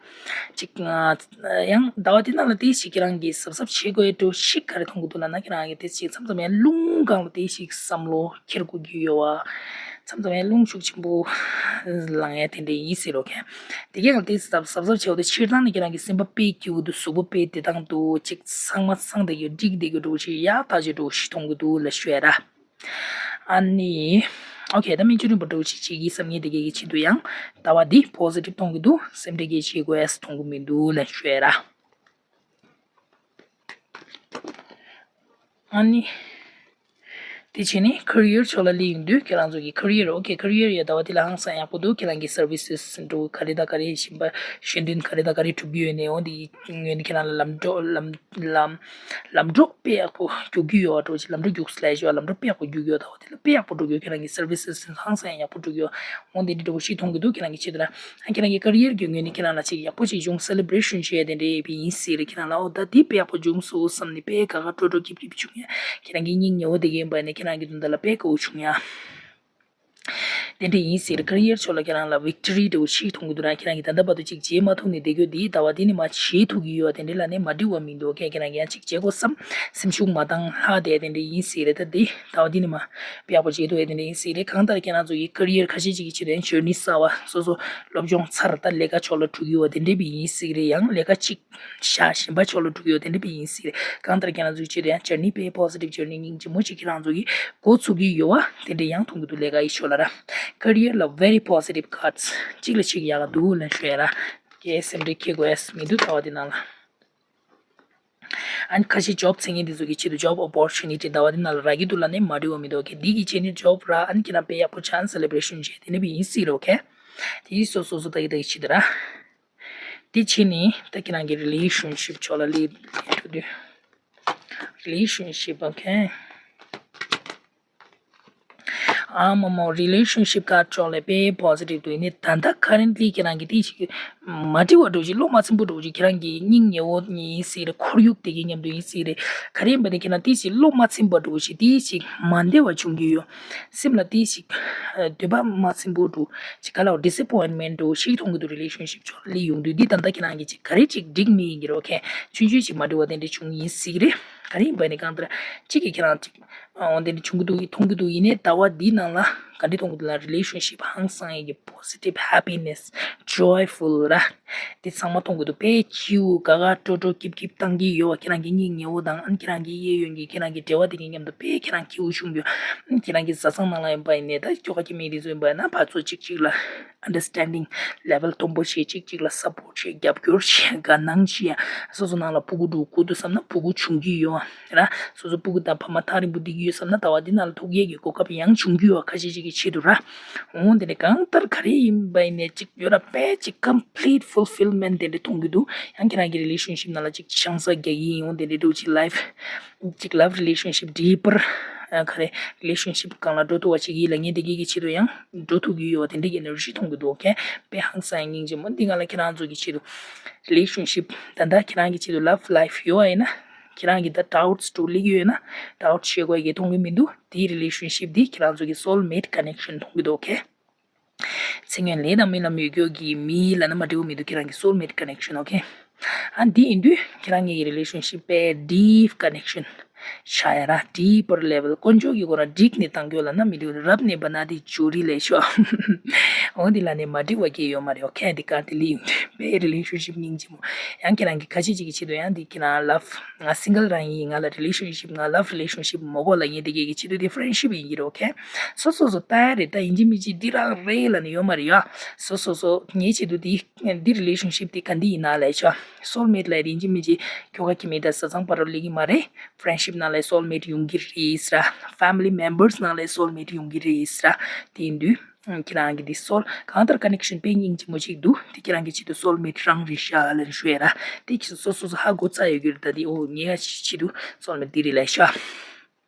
ཅིག་ཡང་ཟླ་བ་འདི་ནང་ལ་ཏོག་ཙམ་ཁྱེད་རང་གིས་གཟབ་གཟབ་བྱེད་དགོས་འགྲོ་ཞིག་ག་རེ་མཐོང་གི་འདུག་ལབ་ན། ཁྱེད་རང་གིས་ཏོག་ཙམ་མཚམས་མཚམས་ཡང་རླུང་སྒང་ལ་ཏོག་ཙམ་བསམ་བློ་འཁྱེར་དགོས་ཀྱི་ཡོད་པ། མཚམས་མཚམས་ཡང་རླུང་ཤུགས་ཆེན་པོ་ལངས་ཡ་དེ་འདྲ་ཡིན་སྲིད་རོགས་ཁྱེད། དེ་གས་ང་ཏོག་ཙམ་གཟབ་གཟབ་བྱེད་དགོས་འདུག་སྤྱིར་བཏང་ནས་ཁྱེད་རང་གི་སེམས་པ་དཔེ་སྐྱིད་པོ་འདུག་གཟུགས་པོ་དཔེ་བདེ་ཐང་འདུག་ཅིག་ཚང་མ་ཚང་བསྡད་ཀྱི་འགྲིག་བསྡད་ཀྱི་འགྲོ་ཞིག་ཡག་ཐག་ཆོད་འགྲོ་ཞིག་མཐོང་གི་འདུག་ལབ་ཞུ་ཡ་ར། ཨ་ནི། ཨོ་ཁེ། ད་སྨན་བཅོས་རིམ་པ་འདྲ་བོ་ཞིག་བྱེད་ཀྱི་བསམ་མཁན་དེ་གས་ཀྱི་ཆེད་དུ་ཡང་ཟླ་བ་འདི་པོ་སི་ཊིབ་གཏོང་གི་འདུག་སེམས་ཁྲལ་གས་བྱེད་དགོས་ཡ་མཐོང་གི་མི་འདུག་ལབ་ཞུ་ཡ་ར། ཨ་ནི། དེ་བྱས་ནས་ཁེ་རི་ཡར་ཕྱོགས་ལ་སླེབས་ཡོང་དུས་ཁྱེད་རང་ཚོ་གི་ཁེ་རི་ཡར། ཨོ་ཁེ། ཁེ་རི་ཡར་ཡ་ཟླ་བ་འདི་ལ་ཧང་སང་ཡག་པོ་འདུག་ཁྱེད་རང་གི་སར་བི་སེ་སི་འདྲ་བོ་ག་རེ་དང་ག་རེ་ཞིག་པ་ཞལ་འདོན་ག་རེ་དང་ག་རེ་གྲུབ་ཀྱི་ཡོད་ནས། འོ་འདི་ངོས་ནས་ཁྱེད་རང་ལ་ལམ་འགྲོ་ལམ། ལམ། ལམ་འགྲོ་དཔེ་ཡག་པོ་རྒྱུག་གི་ཡོད་འགྲོ་ཅིག་ལམ་འགྲོ་རྒྱུག་སླེ་ཞོ། ལམ་འགྲོ་དཔེ་ཡག་པོ་རྒྱུག་ཡོད། ད་འོ་དེ་ལ་དཔེ་ཡག་པོ་འགྲོ་གི་ཡོད། ཁྱེད་རང་གི་སར་བི་སེ་སི་ཧང་སང་ཡག་པོ་འགྲོ་གི་ཡོད། འོ་དེ་འདྲ་འདྲ་བོ་ཞིག་མཐོང་གི་འདུག་ཁྱེད་རང་གི་ཆེད་དུ་ལ། ཨ་ཁྱེད་རང་གི་ཀེ་རི་ཡར་གྱི་ངོས་ནས་ཁྱེད་རང་ལ་ཅིག་ཡག་པོ་ཞིག་བྱུང་། སེ་ལེ་བྷ་རེ་ཤན་བྱས་དེ་འདྲ་ཡས་པའི་ཡིན་སྲིད་རེད། ཁྱེད་རང་ལ་འོ་ད་འདི་དཔེ་ཡག་པོ་བྱུང་སོང་བསམ་ནས་དཔེ་དགའ་དགའ་སྤྲོ་སྤྲོ་སྐྱིད་སྐྱིད་བྱུང་ཡ། ཁྱེད་རང་གི་སྙིང་ཉེ་བོ་དེ་གས་ཡིན་པ་ནས་ཁྱེད་རང་གི་དོན་དག་ལ་དཔེ་དགའ་བོ་བྱུང་ཡ། དེ་འདྲ་ཡིན་ཟེར། ཀེ་རི་ཡར་ཕྱོགས་ལ་ཁྱེད་རང་ལ་ཝིག་ཊོ་རི་འདྲ་བོ་ཞིག་མཐོང་གི་འདུག་ར། ཁྱེད་རང་གིས་ད་ལྟ་བར་དུ་ཅིག་བྱེད་མ་ཐུབ་ནས་བསྡད་རྒྱུ་འདི་ཟླ་བ་འདི་ནས་མར་བྱེད་ཐུབ་ཀྱི་ཡོད་པ་དེ་འདྲ་ལབ་ནས་མ་འགྲིག་པ་མི་འདུག་ཁྱེད་རང་གིས་ཡང་ཅིག་བྱེད་དགོས་བསམ། སེམས་ཤུགས་མ་བཏང་ལྷག་བསྡད་དེ་འདྲ་ཡིན་ཟེར་རེད། ད་འདི་ཟླ་བ་འདི་ནས་མར་དཔེ་ཡག་པོ་བྱེད་ཐུབ་ཡ་དེ་འདྲ་ཡིན་ཟེར་རེད། གང་ལྟར་ཁྱེད་རང་ཚོ་ཡི་ཀེ་རི་ཡར་ཁ་ཤས་ཅིག་གི་ཆེད་དུ་ཡང་ཇར་ནི་གསར་པ་སོ་སོ་སློབ་སྦྱོང་ཚར། ད་ལས་ཀ་ཕྱོགས་ལ་འགྲོ་གི་ཡོད་པ་དེ་འདྲ་བི་ཡིན་ཟེར་རེད། ཡང་ལས་ཀ་ཅིག་བཞག་གཞན་པ་ཕྱོགས་ལ་འགྲོ་གི་ཡོད་དེ་འདྲ་བི་ཡིན་ཟེར་རེད། གང་ལྟར་ཁྱེད་རང་ཚོའི་ཆེད་དུ་ཡང་ཇར་ནི་དཔེ་པོ་སི་ཊིབ་ཇར་ནི་སྙིང་རྗེ་མོ་ཅིག་ཁྱེད་རང་ཚོ་གིས་འགོ་ཚུགས་ཀྱི་ཡོད་པ་དེ་འདྲ་ཡང་མཐོང་གི་འདུག་ལས་ཀ་ཡི་ཕྱོགས་ལ་ར། ཀེ་རི་ཡར་ལ་very positive cards གཅིག་ལ་གཅིག་ཡག་ག་འདུག་ལབ་ཞུ་ཡ་ར། ཀྱེ་སེམས་ཁྲལ་འཁྱེར་དགོས་ཡ་མི་འདུག་ཟླ་བ་འདི་ནང་ལ། ཨ་ནི་ཁ་ཤས་ཇོབ་འཚོལ་མཁན་འདི་ཚོ་གི་ཆེད་དུ་ཇོབ་ཨོ་པོར་ཅུ་ནི་ཊི་ཟླ་བ་འདི་ནང་ལ་རག་གི་འདུག་ལབ་ནས་མ་འགྲིག་པ་མི་འདུག་ཁྱེད་འདི་གི་ཆེད་ནི་ཇོབ་རག་ཨ་ནི་ཁྱེད་རང་དཔེ་ཡག་པོ་བྱུང་སེ་ལེ་བྷ་རེ་ཤན་བྱས་དེ་འདྲ་བི་ཡིན་སྲིད་རོགས་ཁྱེད། དེ་སོ་སོ་སོ་ད་གི་ད་གི་ཆེད་དུ་ར། དེ་བྱས་ནས་ད་ཁྱེད་རང་གི་རི་ལེ་ཤན་ཤིབ་ཕྱོགས་ལ་སླེབས་འགྲོ་དུས། རི་ལེ་ཤན་ཤིབ། ཨོ་ཁེ། ཨ་མ་མོ། རི་ལེ་ཤན་ཤིབ་ཀར་ཕྱོགས་ལ་དཔེ་པོ་སི་ཊིབ་འདུག་ཡིན་ནའི་ད་ལྟ་ཁ་རེན་ཊི་ལི་ཁྱེད་རང་གི་དེ་ཞིག་མ་འགྲིག་པ་འདྲ་བོ་ཞིག་བློ་མ་ཚིམ་པོ་འདྲ་བོ་ཞིག་ཁྱེད་རང་གི་སྙིང་ཉེ་བོ་ཡིན་སྲིད་རེད། ཁོར་ཡུག་དེ་གི་མཉམ་དུ་ཡིན་སྲིད་རེད། ག་རེ་ཡིན་པ་ནི་ཁྱེད་རང་དེ་ཞིག་བློ་མ་ཚིམ་པ་འདྲ་བོ་ཞིག་དེ་ཞིག་མ་བདེ་བ་བྱུང་གི་ཡོད། སེམས་ལ་དེ་ཞིག་འདོད་པ་མ་ཚིམ་པོ་འདྲ་བོ་ཞིག་ག་ལ་ཌི་སི་ཨེ་པོ་ཡིན་མེན་ཊི་འདྲ་བོ་ཞིག་མཐོང་གི་འདུག་རི་ལེ་ཤན་ཤིབ་ཕྱོགས་ལ་སླེབས་ཡོང་དུས་འདི་ད་ལྟ་ཁྱེད་རང་གི་ཅིག་ག་རེ་ཅིག་འགྲིག་མི་ཡིན་གྱི་རོགས་ཁྱེད། ཆུང་ཆུང་ཞིག་མ་འགྲིག་པ་དེ་འདྲ་བྱུང་ཡིན་སྲིད་རེད། ག་རེ་ཡིན་པ་ནི་གང་ལྟར་གཅིག་གིས་ཁྱེད་རང་ཅིག་འོ་དེ་འདྲ་བྱུང་གི་འདུག་མཐོང་གི་འདུག་ཡིན་ནའི་ཟླ་བ་འདིའི་ནང་ལ་ག་འདྲ་མཐོང་གི་འདུག་ལབ། རི་ལེ་ཤན་ཤིབ་ཧང་སང་ཡག་གི་པོ་སི་ཊིབ་ཧེ་པི་ནེ་སི་ཇོའི་ཕུལ་ར། དེ་ཚང་མ་མཐོང་གི་འདུག་དཔེ་སྐྱིད་པོ་དགའ་དགའ་སྤྲོ་སྤྲོ་སྐྱིད་སྐྱིད་བཏང་གི་ཡོད་པ། ཁྱེད་རང་གི་སྙིང་ཉེ་བོ་དང་ཨ་ནི་ཁྱེད་རང་གི་གཡས་གཡོན་གྱི་ཁྱེད་རང་གི་འབྲེལ་བ་དེ་གི་མཉམ་དུ་དཔེ་ཁྱེད་རང་སྐྱིད་པོ་བྱུང་གི་ཡོད། ཁྱེད་རང་གི་བཟའ་ཚང་ནང་ལ་ཡིན་པ་ཡིན་ནའི་ད་ཁྱོ་ག་ཁྱིམ་མི་དེ་ཚོ་ཡིན་པ་ཡིན་ན་ཕར་ཚུར་གཅིག་གཅིག་ལ་ཨན་ཌར་སི་ཊེན་ཌིང་ལེ་ཝལ་མཐོན་པོ་བྱས། གཅིག་གཅིག་ལ་སབ་པོར་ཊི་བྱས། རྒྱབ་སྐྱོར་བྱས། དགའ་སྣང་བྱས། སོ་སོ་ནང་ལ་ཕྲུ་གུ་འདྲ་བོ་དགོས་འདུག་བསམ་ན་ཕྲུ་གུ་བྱུང་གི་ཡོད་ར། སོ་སོ་ཕྲུ་གུ་དང་ཕ་མ་ཐག་རིང་པོ་བསྡད་ཀྱི་ཡོད་བསམ་ན་ཟླ་བ་འདི་ནང་ལ་ཐུག་ཡས་ཀྱི་གོ་སྐབས་ཡང་བྱུང་གི་ཡོད། ཁ་ཤས་ཤིག་གི་ཆེད་དུ་ར། འོ་དེ་ནས་གང་ལྟར་ག་རེ་ཡིན་པ་ཡིན་ནའི་གཅིག་ཡོད་ར། དཔེ་གཅིག་ཀམ་པི་ལིཊ་ཕུལ་ཕིལ་མེན་ཊི་དེ་འདྲ་མཐོང་གི་འདུག་ཡང་ཁྱེད་རང་གི་རི་ལེ་ཤན་ཤིབ་ནང་ལ་གཅིག་ཆང་ས་རྒྱག་གི་ཡིན། འོ་དེ་འདྲ་འདྲ་བོ་གཅིག་ལའིཕ་གཅིག་ལབ་རི་ལེ་ཤན་ཤིབ་ཌི་པར་ག་རེ་རི་ལེ་ཤན་ཤིབ་སྒང་ལ་འགྲོ་ཐུབ་པ་ཞིག་ཡིན་ལབ་མཁན་དེ་གི་གི་ཆེད་དུ་ཡང་འགྲོ་ཐུབ་ཀྱི་ཡོད་པ་དེ་འདྲ་གི་ཨེ་ནར་ཇི་མཐོང་གི་འདུག་ཨོ་ཁེ། དཔེ་ཧང་སང་སྙིང་རྗེ་མོ། འདི་ང་ལ་ཁྱེད་རང་ཚོ་གི་ཆེད་དུ་རི་ལེ་ཤན་ཤིབ་ད་ལྟ་ཁྱེད་རང་གི་ཆེད་དུ་ལབ་ལའིཕ་ཡོད་པ་ཡིན་ན། ཁྱེད་རང་གི་ད་ཌའུཊ་འདྲ་བོ་སླེབས་ཀྱི་ཡོད་ན་ཌའུཊ་བྱེད་དགོས་ཀྱི་མཐོང་གི་མི་འདུག་དེའི་རི་ལེ་ཤན་ཤིབ་འདི་ཁྱེད་རང་ཚོ་གི་སོལ་མེཊ་ཀ་ནེག་ཤན་མཐོང་གི་འདུག་ཨོ་ཁེ། ཚེ་སྔོན་ལས་དང་རྨི་ལམ་ཡོད་རྒྱུ་གི་མི་ལབ་ན་མ་འགྲིག་པ་མི་འདུག་ཁྱེད་རང་གི་སོལ་མེཊ་ཀ་ནེག་ཤན་ཨོ་ཁེ། ཨ་འདི་ཡིན་དུས་ཁྱེད་རང་གི་རི་ལེ་ཤན་ཤིབ་དཔེ་ཌིབ་ཀ་ནེག་ཤན་ཆགས་ཡ་ར། ཌི་པར་ལེ་ཝལ། དཀོན་མཆོག་གི་སྒོ་ནས་འགྲིག་ནས་བཏང་རྒྱུ་ལབ་ན་མི་འགྲིག་རབ་གནས་པ་ན་དེ་ཇུ་རི་ལེ་ཤོ། འོ་འདི་ལབ་ནས་མ་འགྲིག་པ་སྐྱེ་ཡོད་མ་རེད། ཨོ་ཁེ། འདི་ཀ་དེ་ལི་ཡིན་དུས་དཔེ་རི་ལེ་ཤན་ཤིབ་སྙིང་རྗེ་མོ། ཡང་ཁྱེད་རང་གི་ཁ་ཤས་ཅིག་གི་ཆེད་དུ་ཡང་འདི་ཁྱེད་རང་ལབ། ང་སིང་གལ་རང་ཡིན། ང་ལ་རི་ལེ་ཤན་ཤིབ་ང་ལབ་རི་ལེ་ཤན་ཤིབ་མ་དགོས་ལབ་མཁན་དེ་གས་ཀྱི་ཆེད་དུ་དེ་ཕ་རེན་ཤིབ་ཡིན་གྱི་རེད། ཨོ་ཁེ། སོ་སོ་སོ་ལྟ་ཡ་རེད། ད་ཡིན་གཅིག་མིན་གཅིག་འདི་རང་རེད་ལབ་ནས་ཡོད་མ་རེད་ཡ། སོ་སོ་སོ་ངའི་ཆེད་དུ་འདི་འདི་རི་ལེ་ཤན་ཤིབ་འདི་ག་འདི་ཡིན་ན་ལབ་ཆོག་སོལ་མེཊ་ལབ་ཡ་རེད། ཡིན་གཅིག་མིན་གཅིག་ཁྱོ་ག་ཁྱིམ་མི་དང་བཟའ་ཚང་བར་དུ་སླེབས་ཀྱི་མ་རེད། ཕ་རེན་ཤིབ་ནང་ལ་སོལ་མེཊ་ཡོང་གི་རེད་ཟེར། ཕེ་མི་ལི་མེམ་བར་སི་ནང་ལ་སོལ་མེཊ་ཡོང་གི་རེད་ཟེར། དེ་ཡིན་དུས། ཁྱེད་རང་གི་འདི་སོལ་གང་ལྟར་ཀ་ནེག་ཤན་དཔེ་སྙིང་རྗེ་མོ་ཞིག་འདུག་དེ་ཁྱེད་རང་གི་ཆེད་དུ་སོལ་མེཊ་རང་རེད་ཤག་ལབ་ནས་ཞུ་ཡ་ར། དེ་ཁྱེད་སོ་སོ་སོ་ཧ་གོ་ཚར་ཡོད་ཀྱི་རེད། ད་དེ་འོ་ངའི་ཆེད་དུ་སོལ་མེཊ་འདི་རེད་ལབ་ཤག་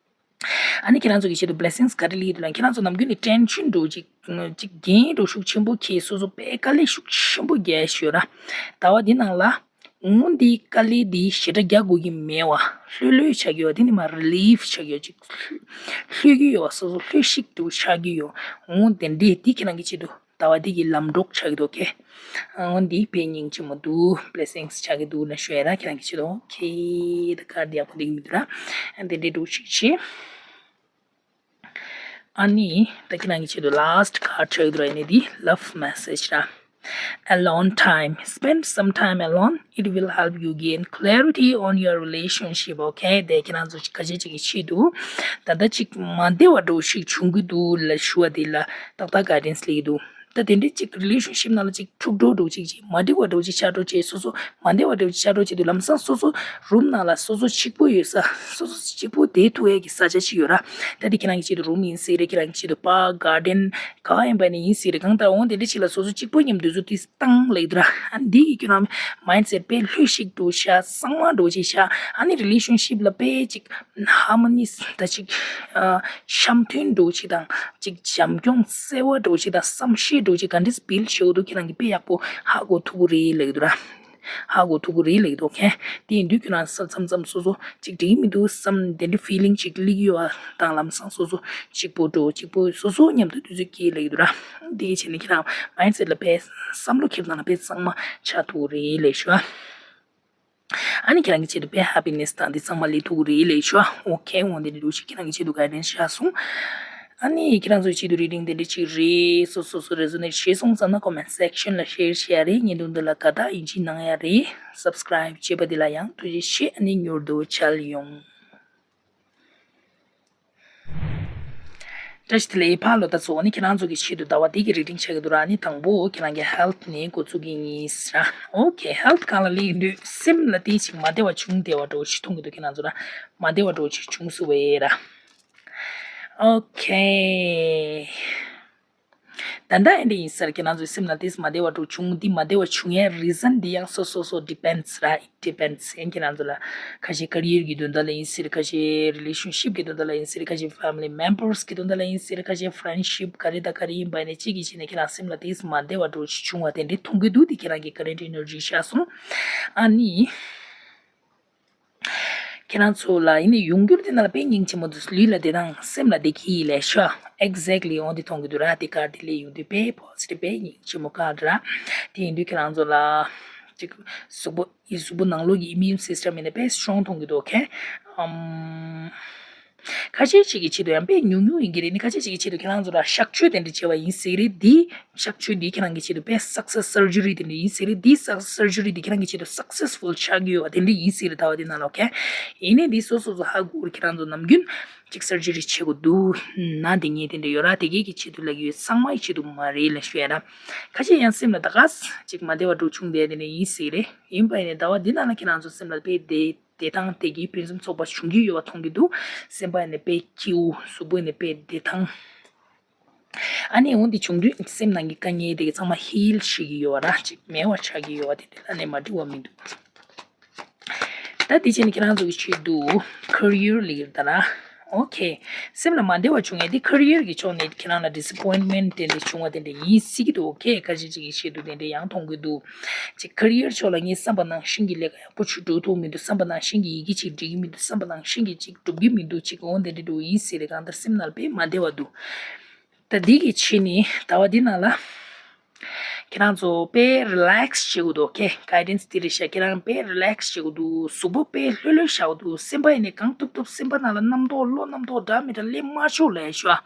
ཨ་ནི་ཁྱེད་རང་ཚོ་གི་ཆེད་དུ་བི་ལེ་སིང་ག་རེ་སླེབས་འདུག་ལབ་ན། ཁྱེད་རང་ཚོ་ནམ་རྒྱུན་ནས་ཊེན་ཤན་འདྲ་བོ་ཅིག་ཅིག་འགན་འདྲ་བོ་ཤུགས་ཆེན་པོ་འཁྱེར། སོ་སོ་དཔེ་དཀའ་ལས་ཤུགས་ཆེན་པོ་རྒྱག་ཤོད་ར། ཟླ་བ་འདི་ནང་ལ་འོ་འདི་དཀའ་ལས་འདི་ཞེ་དྲག་རྒྱག་དགོས་ཀྱི་མེད་པ། ལྷོད་ལྷོད་ཆགས་ཀྱི་ཡོད། དེ་ནི་མ་རི་ལིཕ་ཆགས་ཀྱི་ཡོད། ཅིག་ ལྷོད་ཀྱི་ཡོད་པ། སོ་སོ་ལྷོད་ཤིག་འདྲ་བོ་ཆགས་ཀྱི་ཡོད། འོ་དེ་འདྲས་འདི་ཁྱེད་རང་གི་ཆེད་དུ་ཟླ་བ་འདི་གི་ལམ་གྲོགས་ཆགས་ཀྱི་འདུག་གས། འོ་འདི་དཔེ་སྙིང་རྗེ་མོ་འདུག blessings ཆགས་ཀྱི་འདུག་ལབ་ཞུ་ཡ་ར། ཁྱེད་རང་གི་ཆེད་དུ། ཨོ་ཁེ། ད་ཁ་བརྡ་ཡག་པོ་འདུག་མི་འདུག་ར། དེ་འདྲས་འདྲ་བོ་ཞིག་བྱེད། ཨ་ནི་ད་ཁྱེད་རང་གི་ཆེད་དུ་last card ཆགས་ཀྱི་འདུག་ར། ཨ་ནི་འདི་love message ར། Alone time. Spend some time alone. It will help you gain clarity on your relationship. Okay? དེ་ཁྱེད་རང་ཚོ་ཁ་ཤས་ཅིག་གི་ཆེད་དུ་ད་ལྟ་ཅིག་མ་བདེ་བ་འདྲ་བོ་ཞིག་བྱུང་གི་འདུག་ལབ་ཞུ་བ་དེ་ལ་ཏག་ཏག་guidance སླེབས་ཀྱི་འདུག་ད་དེ་འདྲའི་ཅིག་relationship ནང་ལ་ཅིག་འཁྲུག་འགྲོ་འདྲ་བོ་ཅིག་ཅིག་མ་འགྲིག་པ་འདྲ་བོ་ཅིག་ཆགས་འགྲོ་བྱས། སོ་སོ་མ་བདེ་བ་འདྲ་བོ་ཅིག་ཆགས་འགྲོ་བྱས་དུས་ལམ་སང་སོ་སོ་room ནང་ལ་སོ་སོ་གཅིག་པོ་ཡོད་ས། སོ་སོ་གཅིག་པོ་བསྡད་ཐུབ་ཡས་ཀྱི་ས་ཆ་ཅིག་ཡོད་ར། ད་དེ་ཁྱེད་རང་གི་ཆེད་དུ་room ཡིན་སྲིད་རེད། ཁྱེད་རང་གི་ཆེད་དུ་park, garden ག་ཡིན་པ་ནི་ཡིན་སྲིད་རེད། གང་ལྟར་འོ་དེ་འདྲ་ཅིག་ལ་སོ་སོ་གཅིག་པོ་མཉམ་དུ་འདུག་སེ་བཏང་ལབ་ཀྱི་འདུག་ར། ཨ་འདི་གིས་ཁྱོད་རང་mindset དཔེ་ལྷོད་ཤིག་འདྲ་བོ་ཤར། གཙང་མ་འདྲ་བོ་ཅིག་ཤར། ཨ་ནི་relationship ལ་དཔེ་ཅིག་harmonious ད་ཅིག་ཨ་འཆམ་མཐུན་འདྲ་བོ་ཅིག་དང་། ཅིག་བྱམས་སྐྱོང་བརྩེ་བ་འདྲ་བོ་ཅིག་དང་། བསམ་ཤེས་འདྲ་བོ་ཅིག་ག་འདྲས་build བྱེད་དགོས་འདུག་ཁྱེད་རང་གིས་དཔེ་ཡག་པོ་ཧ་གོ་ཐུབ་ཀྱི་རེད་ལབ་ཀྱི་འདུག་ར། ཧ་གོ་ཐུབ་ཀྱི་རེད་ལབ་ཀྱི་འདུག་ཁྱེད་དེ་ཡིན་དུས་ཁྱོད་རང་ས་མཚམས་མཚམས་སོ་སོ་ཅིག་འགྲིག་མི་འདུག་བསམ་དེ་འདྲའི་feeling ཅིག་སླེབས་ཀྱི་ཡོད་པ་དང་། ལམ་སང་སོ་སོ་གཅིག་པོ་འདྲ་བོ་གཅིག་པོ་སོ་སོ་མཉམ་དུ་དུས་ཚོད་སྐྱེལ་ལབ་ཀྱི་འདུག་ར། འདི་བྱས་ནས་ཁྱེད་རང་mindset ལ་དཔེ་བསམ་བློ་འཁྱེར་སྟངས་ལ་དཔེ་གཙང་མ་ཆགས་ཐུབ་ཀྱི་རེད་ལབ་ཞུ་ཨ། ཨ་ནི་ཁྱེད་རང་གི་ཆེད་དུ་དཔེ་happiness དང་འདི་ཚང་མ་སླེབས་ཐུབ་ཀྱི་རེད་ལབ་ཞུ་ཨ། ཨོ་ཁེ། འོ་འདི་འདྲ་འདྲ་བོ་ཞིག་ཁྱེད་རང་གི་ཆེད་དུ་guidance བཞག་སོང་། ཨ་ནི་ཁྱེད་རང་ཚོའི་ཆེད་དུ་reading དེ་འདྲ་ཅིག་རེད། སོ་སོ་སོ་resonate བྱས་སོང་བསམ་ན་comment section ལ་share བྱེད་ཡ་རེད། བརྙན་ཐུང་འདི་ལ་དགའ་རྟགས་ཡིད་ཆེས་གནང་ཡ་རེད། subscribe བྱས་པ་འདི་ལ་ཡང་ཐུགས་རྗེ་ཆེ། ཨ་ནི་མྱུར་དུ་མཇལ་ཡོང་། བཀྲ་ཤིས་བདེ་ལེགས་ཕ་ལོ། ད་གཙོ་བོ་ནི་ཁྱེད་རང་ཚོ་གི་ཆེད་དུ་ཟླ་བ་འདི་གི་reading ཆགས་ཀྱི་འདུག་ར། ཨ་ནི་དང་པོ་ཁྱེད་རང་གི་health ནས་འགོ་ཚུགས་ཀྱི་ཡིན་ར། ཨོ་ཁེ། health སྒང་ལ་སླེབས་དུས་སེམས་ལ་དེ་ཅིག་མ་བདེ་བ་བྱུང་བདེ་བ་འདྲ་བོ་ཞིག་མཐོང་གི་འདུག་ཁྱེད་རང་ཚོ་ར། མ་བདེ་བ་འདྲ་བོ་ཞིག་བྱུང་སོང་བས་ར། ཨོ་ཁེ། ད་ལྟ་ཨེ་འདྲ་ཡིན་ཟེར། ཁྱེད་རང་ཚོའི་སེམས་ལ་དེ་མ་བདེ་བ་འདྲ་བོ་བྱུང་། འདི་མ་བདེ་བ་བྱུང་ཡའི་reason འདི་ཡང་སོ་སོ་སོ་depends ར། it depends ཨེ་ཁྱེད་རང་ཚོ་ལ། ཁ་ཤས་career གི་དོན་དག་ལ་ཡིན་ཟེར། ཁ་ཤས་relationship གི་དོན་དག་ལ་ཡིན་ཟེར། ཁ་ཤས་family members གི་དོན་དག་ལ་ཡིན་ཟེར། ཁ་ཤས་friendship ག་རེ་དང་ག་རེ་ཡིན་པ་ནས་གཅིག་གིས་བྱས་ནས་ཁྱེད་རང་སེམས་ལ་དེ་མ་བདེ་བ་འདྲ་བོ་ཞིག་བྱུང་བ་དེ་འདྲའི་མཐོང་གི་འདུག་དེ་ཁྱེད་རང་གི་current energy ཤར་སོང་། ཨ་ནི། ཁྱེད་རང་ཚོ་ལ་ཡིན་ནའི་ཡོང་འགྱུར་དེ་ནང་ལ་དཔེ་སྙིང་རྗེ་མོ་འདུག་ལུས་ལ་བདེ་ཐང་སེམས་ལ་བདེ་སྐྱིད་ལས་ཤོག exactly འོ་འདི་མཐོང་གི་འདུག་ར། དེ་གར་དེ་སླེབས་ཡོང་དུས་དཔེ་positive དཔེ་སྙིང་རྗེ་མོ་ག་ར། དེ་ཡིན་དུས་ཁྱེད་རང་ཚོ་ལ་ཅིག་གཟུགས་པོ་ཡི་གཟུགས་པོ་ནང་ལོགས་ཀྱི་immune system ཡིན་ན་དཔེ་strong མཐོང་གི་འདུག་ཁེ་ཨམ། ཁ་ཤས་ཅིག་གི་ཆེད་དུ་ཡང་དཔེ་ཉུང་ཉུང་ཡིན་གྱི་རེད། ནི་ཁ་ཤས་ཅིག་གི་ཆེད་དུ་ཁྱེད་རང་ཚོ་ལ་གཤག་བཅོས་དེ་འདྲ་བྱས་པ་ཡིན་ཟེར་གྱི་རེད། འདི་གཤག་བཅོས་འདི་ཁྱེད་རང་གི་ཆེད་དུ་དཔེ་success surgery དེ་འདྲ་ཡིན་ཟེར་གྱི་རེད། འདི་success surgery འདི་ཁྱེད་རང་གི་ཆེད་དུ་successful ཆགས་ཀྱི་ཡོད་པ་དེ་འདྲ་ཡིན་ཟེར་གྱི་རེད། ད་བ་དེ་ནང་ལོགས་ཁེ་ཡིན་ནའི་འདི་སོ་སོ་སོ་ཧ་གོ་གི་རེད། ཁྱེད་རང་ཚོ་ནམ་རྒྱུན་ཅིག་surgery བྱེད་དགོས་འདུག་ན་དེ་ངས་དེ་འདྲ་ཡོད་ར། དེ་གས་ཀྱི་ཆེད་དུ་ལབ་ཀྱི་ཡོད། ཚང་མ་ཡི་ཆེད་དུ་མ་རེད་ལབ་ཞུ་ཡ་ར། ཁ་ཤས་ཡང་སེམས་ལ་ད་ག་ཅིག་མ་བདེ་བ་འདྲ་བྱུང་བསྡད་དེ་འདྲ་ཡིན་ཟེར་གྱི་རེད། ཡིན་པ་ཡིན་ནའི་ད་བ་འདི་ནང་ལ་ཁྱེད་རང་ཚོ་སེམས་ལ་དཔེ་བདེ་བདེ་ཐང་དེ་གའི་ཕུན་སུམ་ཚོགས་པ་བྱུང་གི་ཡོད་པ་མཐོང་གི་འདུག་སེམས་པ་ཡིན་ནའི་དཔེ་སྐྱིད་པོ། གཟུགས་པོ་ཡིན་ནའི་དཔེ་བདེ་ཐང་། ཨ་ནི་འོ་འདི་བྱུང་དུས་སེམས་ནང་གི་དཀའ་ངལ་དེ་གའི་ཚང་མ་heal བྱེད་ཀྱི་ཡོད་པ་ར། ཅིག་མེད་པ་ཆགས་ཀྱི་ཡོད་པ་དེ་འདྲ་ལ་ནི་མ་འགྲིག་པ་མི་འདུག་ད་དེ་བྱས་ནས་ཁྱེད་རང་ཚོ་གི་ཆེད་དུ་career ལ་ཡིན་ད་ར། ཨོ་ཁེ། སེམས་ལ་མ་བདེ་བ་བྱུང་ཡས་དེ་career གི་ཕྱོགས་ནས་ཁྱེད་རང་ལ་disappointment དེ་འདྲ་བྱུང་བ་དེ་འདྲ་ཡིན་སྲིད་ཀྱི་འདུག་ཨོ་ཁེ། ཁ་ཤས་ཅིག་གི་ཆེད་དུ་དེ་འདྲ་ཡང་མཐོང་གི་འདུག་ཅིག་career ཕྱོགས་ལ་ངས་བསམ་པ་ནང་བཞིན་གྱི་ལས་ཀ་ཡག་པོ་ཅིག་འགྲོ་ཐུབ་མི་འདུག་བསམ་པ་ནང་བཞིན་གྱི་ཡི་གེ་ཅིག་འབྲི་གི་མི་འདུག་བསམ་པ་ནང་བཞིན་གྱི་ཅིག་འགྲུབ་གི་མི་འདུག་ཅིག་འོ་དེ་འདྲ་འདྲ་ཡིན་སྲིད་རེད། གང་ལྟར་སེམས་ནང་ལ་དཔེ་མ་བདེ་བ་འདུག་ད་འདི་གི་ཕྱི་ནས་ཟླ་བ་འདི་ནང་ལ། ཁྱེད་རང་ཚོ་དཔེ་relax བྱེད་དགོས་འདུག་ཨོ་ཁེ། guidance དེ་རེད་ཤག་ཁྱེད་རང་དཔེ་relax བྱེད་དགོས་འདུག་གཟུགས་པོ་དཔེ་ལྷོད་ལྷོད་བཞག་དགོས་འདུག་སེམས་པ་ཡིན་ནའི་གང་ཐུབ་ཐུབ་སེམས་པ་ནང་ལ་རྣམ་རྟོག་བློ་རྣམ་རྟོག་འདྲ་མི་འདྲ་སླེབས་མ་ཆོག་ལབ་ཤོག་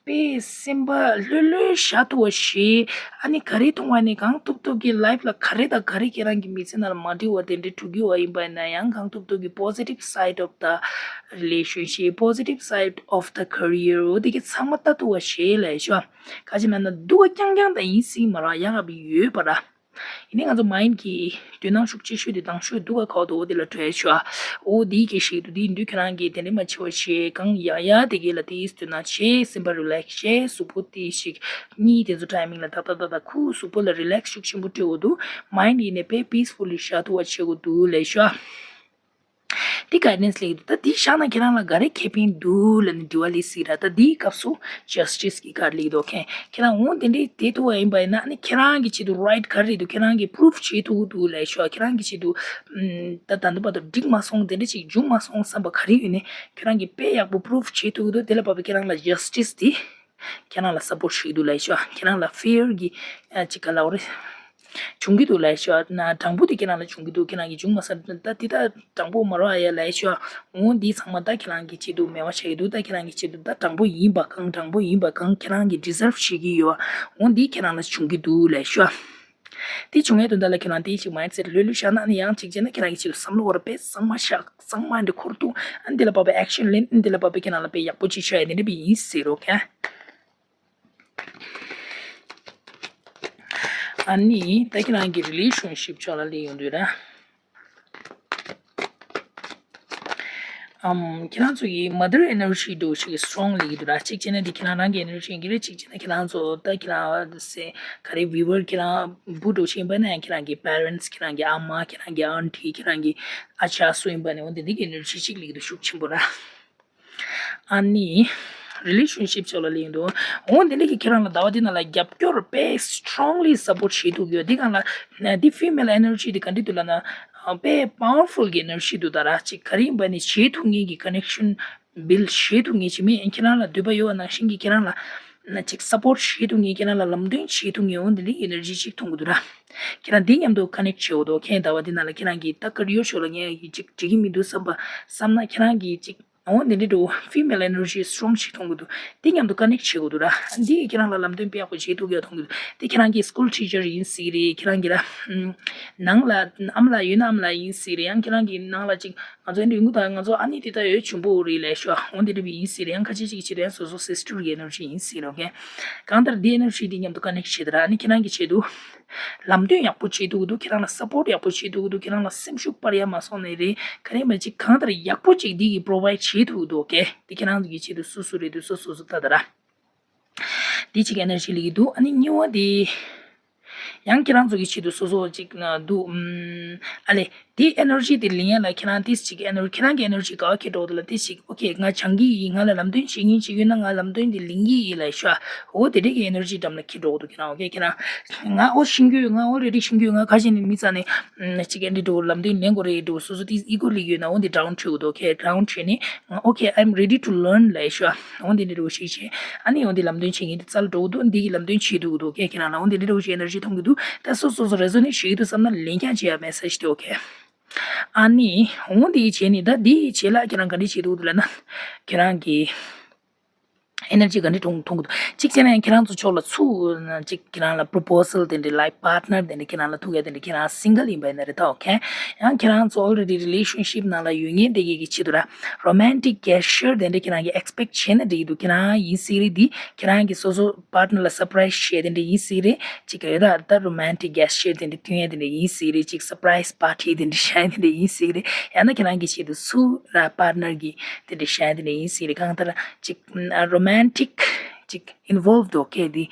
དཔེ་སེམས་པ་ལྷོད་ལྷོད་བཞག་ཐུབ་པ་བྱེད། ཨ་ནི་ག་རེ་མཐོང་བ་ནི་གང་ཐུབ་ཐུབ་ཀྱི་life ལ་ག་རེ་དང་ག་རེ་ཁྱེད་རང་གི་མི་ཚེ་ནང་ལ་མ་འགྲིག་པ་དེ་འདྲ་འགྲོ་གི་ཡོད་པ་ཡིན་པ་ཡིན་ན་ཡང་གང་ཐུབ་ཐུབ་ཀྱི་positive side of the relationship, positive side of the career འོ་དེ་གི་ཚང་མ་ལྟ་ཐུབ་པ་བྱེད་ལབ་ཤོག་ག་ཅི་ན་ན་སྡུག་པ་རྐྱང་རྐྱང་དང་ཡིན་སྲིད་མ་ར་ཡག་ག་བི་ཡོད་པ་ར། ཡིན་ནའི་ང་ཚོ་mind གི་དོན་སྣང་ཤུགས་ཆེ་ཤོས་དེ་དང་ཤོས་སྡུག་པ་ཁག་ཏུ་འོ་དེ་ལ་འགྲོ་ཡ་ཆོ། འོ་དེའི་གི་ཞིག་ཏུ་དེའི་འདུས་ཁྱེད་རང་གིས་དེ་འདྲ་མ་བྱེད་པ་བྱེད་གང་ཡག་ཡག་དེ་གི་ལ་དེའི་དོན་སྣང་བྱེད། སེམས་པ་relax བྱེད། གཟུགས་པོ་དེ་ཞིག་གཉིད་དེ་ཚོ་timing ལ་ཏག་ཏག་ཏག་ཏག་ཁུ་གཟུགས་པོ་ལ་relax ཤུགས་ཆེན་པོ་སྤྲད་འོ་དུ་mind ཡིན་ནའི་དཔེ་peacefully བཞག་ཐུབ་པ་བྱེད་དགོས་འདུག་ལས་ཤོ། དེ་guidance་སླེབས་འདུག་ད་དེ་བཞག་ན་ཁྱེད་རང་ལ་ག་རེ་ཁེ་ཕན་འདུག་ལབ་ནས་དྲི་བ་སླེབས་སྲིད་ར། ད་དེའི་སྐབས་སུ་justice་གི་card་སླེབས་འདུག་ཁྱེད་རང་འོ་དེ་འདྲའི་དེ་ཐུག་པ་ཡིན་པ་ཡིན་ན་ཨ་ནི་ཁྱེད་རང་གི་ཆེད་དུ་right་ག་རེ་རེད་འདུག་ཁྱེད་རང་གིས་proof་བྱེད་ཐུབ་ཀྱི་འདུག་ལབ་ཤོག་ཁྱེད་རང་གི་ཆེད་དུ་ཨམ། ད་ད་ལྟ་བར་དུ་འགྲིག་མ་སོང་དེ་འདྲ་ཅིག་འབྱུང་མ་སོང་བསམ་པ་ག་རེ་ཡོད་ནའི་ཁྱེད་རང་གིས་དཔེ་ཡག་པོ་proof་བྱེད་ཐུབ་ཀྱི་འདུག་དེ་ལ་བབས་པའི་ཁྱེད་རང་ལ་justice་དེ་ཁྱེད་རང་ལ་support་བྱེད་ཀྱི་འདུག་ལབ་ཤོག་ཁྱེད་རང་ལ་fair་གི་ཨ་ཅིག་ག་ལབ་རེད། བྱུང་གི་འདུག་ལབ་ཤོག་ན་དྲང་པོ་དེ་ཁྱེད་རང་ལ་བྱུང་གི་འདུག་ཁྱེད་རང་གིས་བྱུང་མ་སོང་ད་དེ་ད་དྲང་པོ་མ་རོགས་ཨ་ཡ་ལབ་ཤོག་འོ་འདི་ཚང་མ་ད་ཁྱེད་རང་གི་ཆེད་དུ་མེད་པ་བྱ་གི་འདུག་ད་ཁྱེད་རང་གི་ཆེད་དུ་ད་དྲང་པོ་ཡིན་པ་གང་དྲང་པོ་ཡིན་པ་གང་ཁྱེད་རང་གིས་deserve་བྱེད་ཀྱི་ཡོད་འོ་འདི་ཁྱེད་རང་ལ་བྱུང་གི་འདུག་ལབ་ཤོག་དེ་བྱུང་བའི་དོན་དག་ལ་ཁྱེད་རང་དེ་ཞིག་mindset་ལྷོད་ལྷོད་བཞག་ན་ནི་ཡང་གཅིག་བྱས་ན་ཁྱེད་རང་གི་ཆེད་དུ་བསམ་བློ་བོར་དཔེ་གཙང་མ་བཞག་གཙང་མ་འདི་འཁོར་འདུག་ཨ་འདི་ལ་བབས་པའི་action་ལེན་ཨ་འདི་ལ་བབས་པའི་ཁྱེད་རང་ལ་དཔེ་ཡག་པོ་ཅིག་ཤོད་ཡ་དེ་འདྲ་བི་ཡིན་ཟེར་རོ་ཁྱེད། ཨ་ནི་ད་ཁྱེད་རང་གི་relationship་ཕྱོགས་ལ་སླེབས་ཡོང་དུས་ར། ཨམ། ཁྱེད་རང་ཚོ་གི་mother energy་འདྲ་བོ་ཞིག་strong་ལེགས་འདུག་ར། གཅིག་བྱས་ན་འདི་ཁྱེད་རང་རང་གི་energy་ཡིན་གྱི་རེད། གཅིག་བྱས་ན་ཁྱེད་རང་ཚོ་ད་ཁྱེད་རང་སེ་ག་རེ་viewer་ཁྱེད་རང་བུ་འདྲ་བོ་ཞིག་ཡིན་པ་ན་ཡང་ཁྱེད་རང་གི་parents་ཁྱེད་རང་གི་ཨ་མ་ཁྱེད་རང་གི་aunty་ཁྱེད་རང་གི་ཨ་ཅག་སུ་ཡིན་པ་ནས་འོ་འདི་འདི་གི་energy་གཅིག་ལེགས་འདུག་ཤུགས་ཆེན་པོ་ར། ཨ་ནི་relationship་ཕྱོགས་ལ་སླེབས་ཡོང་དུས་འོ་འདི་འདྲ་གི་ཁྱེད་རང་ལ་ཟླ་བ་འདི་ནང་ལ་རྒྱབ་སྐྱོར་དཔེ་strongly་support་བྱེད་ཐུབ་ཡོད། འདི་གང་ལ་འདི་female energy་འདི་ག་འདྲ་འདུག་ལབ་ན་དཔེ་powerful་གི་energy་འདུག་ད་ར་ཅིག་ག་རེ་ཡིན་པ་ནི་བྱེད་ཐུབ་མཁན་གྱི་connection་build་བྱེད་ཐུབ་མཁན་ཅིག་མིན་ཁྱེད་རང་ལ་འདོད་པ་ཡོད་པ་ནང་བཞིན་གྱི་ཁྱེད་རང་ལ་ཅིག་support་བྱེད་ཐུབ་མཁན་ཁྱེད་རང་ལ་ལམ་སྟོན་བྱེད་ཐུབ་མཁན་འོ་འདི་འདྲའི་energy་ཅིག་མཐོང་གི་འདུག་ར། ཁྱེད་རང་འདི་མཉམ་དུ་connect་བྱེད་འོ་དོ་ཁྱེད་ཟླ་བ་འདི་ནང་ལ་ཁྱེད་རང་གི་ད་career་ཕྱོགས་ལ་ངས་ཅིག་འགྲིག་གི་མི་འདུག་བསམ་པ་བསམ་ན་ཁྱེད་རང་གི་ཅིག་འོ་འདི་འདྲ་འདྲ་བོ་female energy strong་ཞིག་མཐོང་གི་འདུག་འདི་མཉམ་དུ་connect་བྱེད་དགོས་འདུག་ར། འདི་ཁྱེད་རང་ལ་ལམ་སྟོན་དཔེ་ཡག་པོ་བྱེད་ཐུབ་ཡོད་མཐོང་གི་འདུག་འདི་ཁྱེད་རང་གི་school teacher་ཡིན་སྲིད་རེད། ཁྱེད་རང་གི་ར་ནང་ལ་ཨམ་ལགས་ཡོད་ན་ཨམ་ལགས་ཡིན་སྲིད་རེད། ཡང་ཁྱེད་རང་གི་ནང་ལ་ཅིག་ང་ཚོ་ཨེ་འདྲ་ཡོང་གི་ད་ང་ཚོ་ཨ་ནི་དེ་ལྟ་ཡོད་ཆུང་པོ་རེད་ལས་ཤོག་འོ་འདི་འདྲ་བི་ཡིན་སྲིད་རེད། ཡང་ཁ་ཆེ་ཅིག་བྱེད་དུ་ཡང་སོ་སོ་sister་གི་energy་ཡིན་སྲིད་རོགས་གན་གང་ལྟར་འདི་energy་འདི་མཉམ་དུ་connect་བྱེད་དུ་ར། ཨ་ནི་ཁྱེད་རང་གི་ཆེད་དུ་ལམ་སྟོན་ཡག་པོ་བྱེད་ཐུབ་ཀྱི་འདུག་ཁྱེད་རང་ལ་support་ཡག་པོ་བྱེད་ཐུབ་ཀྱི་འདུག་ཁྱེད་རང་ལ་སེམས་ཤུགས་སྤར་ཡ་མ་སོང་ནའི་རེད། ག་རེ་མ་ཅིག་གང་ལྟར་ཡག་པོ་ཅིག་འདི་གི་provide་བྱེད་ཐུབ་ཀྱི་འདུག་ཨོ་ཁེ། འདི་ཁྱེད་རང་གི་ཆེད་དུ་སོ་སོ་རེད་འདུག་སོ་སོ་སོ་ལྟ་ད་ར། འདི་གཅིག་energy་ལེགས་འདུག་ཨ་ནི་གཉིས་པ་དེ། ཡང་ཁྱེད་རང་ཚོ་གི་ཆེད་དུ་སོ་སོ་གཅིག་ན་འདུག་ཨམ། ཨ་ལེ། དེ་energy་དེ་ལེན་ཡ་ལ་ཁྱེད་རང་དེ་གཅིག་energy་ཁྱེད་རང་གི་energy་ག་བ་ཁྱེད་འགྲོ་འདུག་ལ་དེ་གཅིག okay་ང་སྦྱང་གི་ཡིན། ང་ལ་ལམ་སྟོན་བྱེད་མཁན་ཅིག་ཡོད་ན་ང་ལམ་སྟོན་དེ་ལེན་གི་ཡིན་ལ་ཤོ། འོ་དེ་འདྲས་ཀྱི་energy་འགྲམ་ལ་ཁྱེད་འགྲོ་འདུག་ཁྱེད་རང་okay་ཁྱེད་རང་། ང་ཨོ་ཤེས་ཀྱི་ཡོད། ང་already་ཤེས་ཀྱི་ཡོད། ང་ཁ་ཤས་ནས་མི་ཚ་ནས་ཨམ། གཅིག་ཨེ་འདྲས་འགྲོ་ལམ་སྟོན་ལེན་དགོས་རེད་འགྲོ་སོ་སོ་དེ་ego་ལེགས་ཡོད་ན་འོ་དེ་down་བྱེད་དགོས་འདུག okay down་བྱས་ནས་ང་okay I'm ready to learn་ལ་ཤོ། འོ་དེ་འདྲས་འགྲོ་ཤེས་བྱས། ཨ་ནི་འོ་འདི་ལམ་སྟོན་བྱེད་མཁན་དེ་རྩ་ལ་འགྲོ་གི་འདུག་འདི་གི་ལམ་སྟོན་བྱེད་ཐུབ་ཀྱི་འདུག་ཁྱེད་ཁྱེད་རང་ལ་འོ་འདི་འདྲ་འདྲ་བོ་ཞིག་energy་མཐོང་གི་འདུག་ད་སོ་སོ་སོ་resonate་བྱེད་ཀྱི་འདུག་བསམ་ན་ལན་རྐྱང་བྱེད་ཡ་message་དེ་okay། ཨ་ནི་འོ་འདི་གི་བྱས་ནི་ད་འདི་གི་བྱས་ལ་ཁྱེད་རང་ག་འདྲ་བྱེད་ཐུབ་ཀྱི་འདུག་ལབ་ན་ཁྱེད་རང་གི་energy་ག་འདྲ་མཐོང་མཐོང་གི་འདུག་གཅིག་བྱས་ན་ཡང་ཁྱེད་རང་ཚོ་ཕྱོགས་ལ་ཚུར་གཅིག་ཁྱེད་རང་ལ་proposal་དེ་འདྲ་life partner་དེ་འདྲ་ཁྱེད་རང་ལ་ཐུག་ཡ་དེ་འདྲ་ཁྱེད་རང་single་ཡིན་པ་ཡིན་ན་རེད་ད་okay། ཡང་ཁྱེད་རང་ཚོ་already relationship་ནང་ལ་ཡོད་མཁན་དེ་གི་གི་ཆེད་དུ་ར་romantic gesture་དེ་འདྲ་ཁྱེད་རང་གིས་expect་བྱས་ན་འགྲིག་གི་འདུག་ཁྱེད་རང་ཡིན་སྲིད་རེད། འདི་ཁྱེད་རང་གིས་སོ་སོ་partner་ལ་surprise་བྱས་དེ་འདྲ་ཡིན་སྲིད་རེད། གཅིག་གི་ད་ད་romantic gesture་དེ་འདྲ་སྟོན་ཡ་དེ་འདྲ་ཡིན་སྲིད་རེད། གཅིག་surprise party་དེ་འདྲ་བྱ་ཡ་དེ་འདྲ་ཡིན་སྲིད་རེད། ཡང་ན་ཁྱེད་རང་གི་ཆེད་དུ་སུ་ར་partner་གི་དེ་འདྲ་བྱ་ཡ་དེ་འདྲ་ཡིན་སྲིད་རེད། གང་ལྟར་གཅིག་romantic་གཅིག་involved okay་འདི་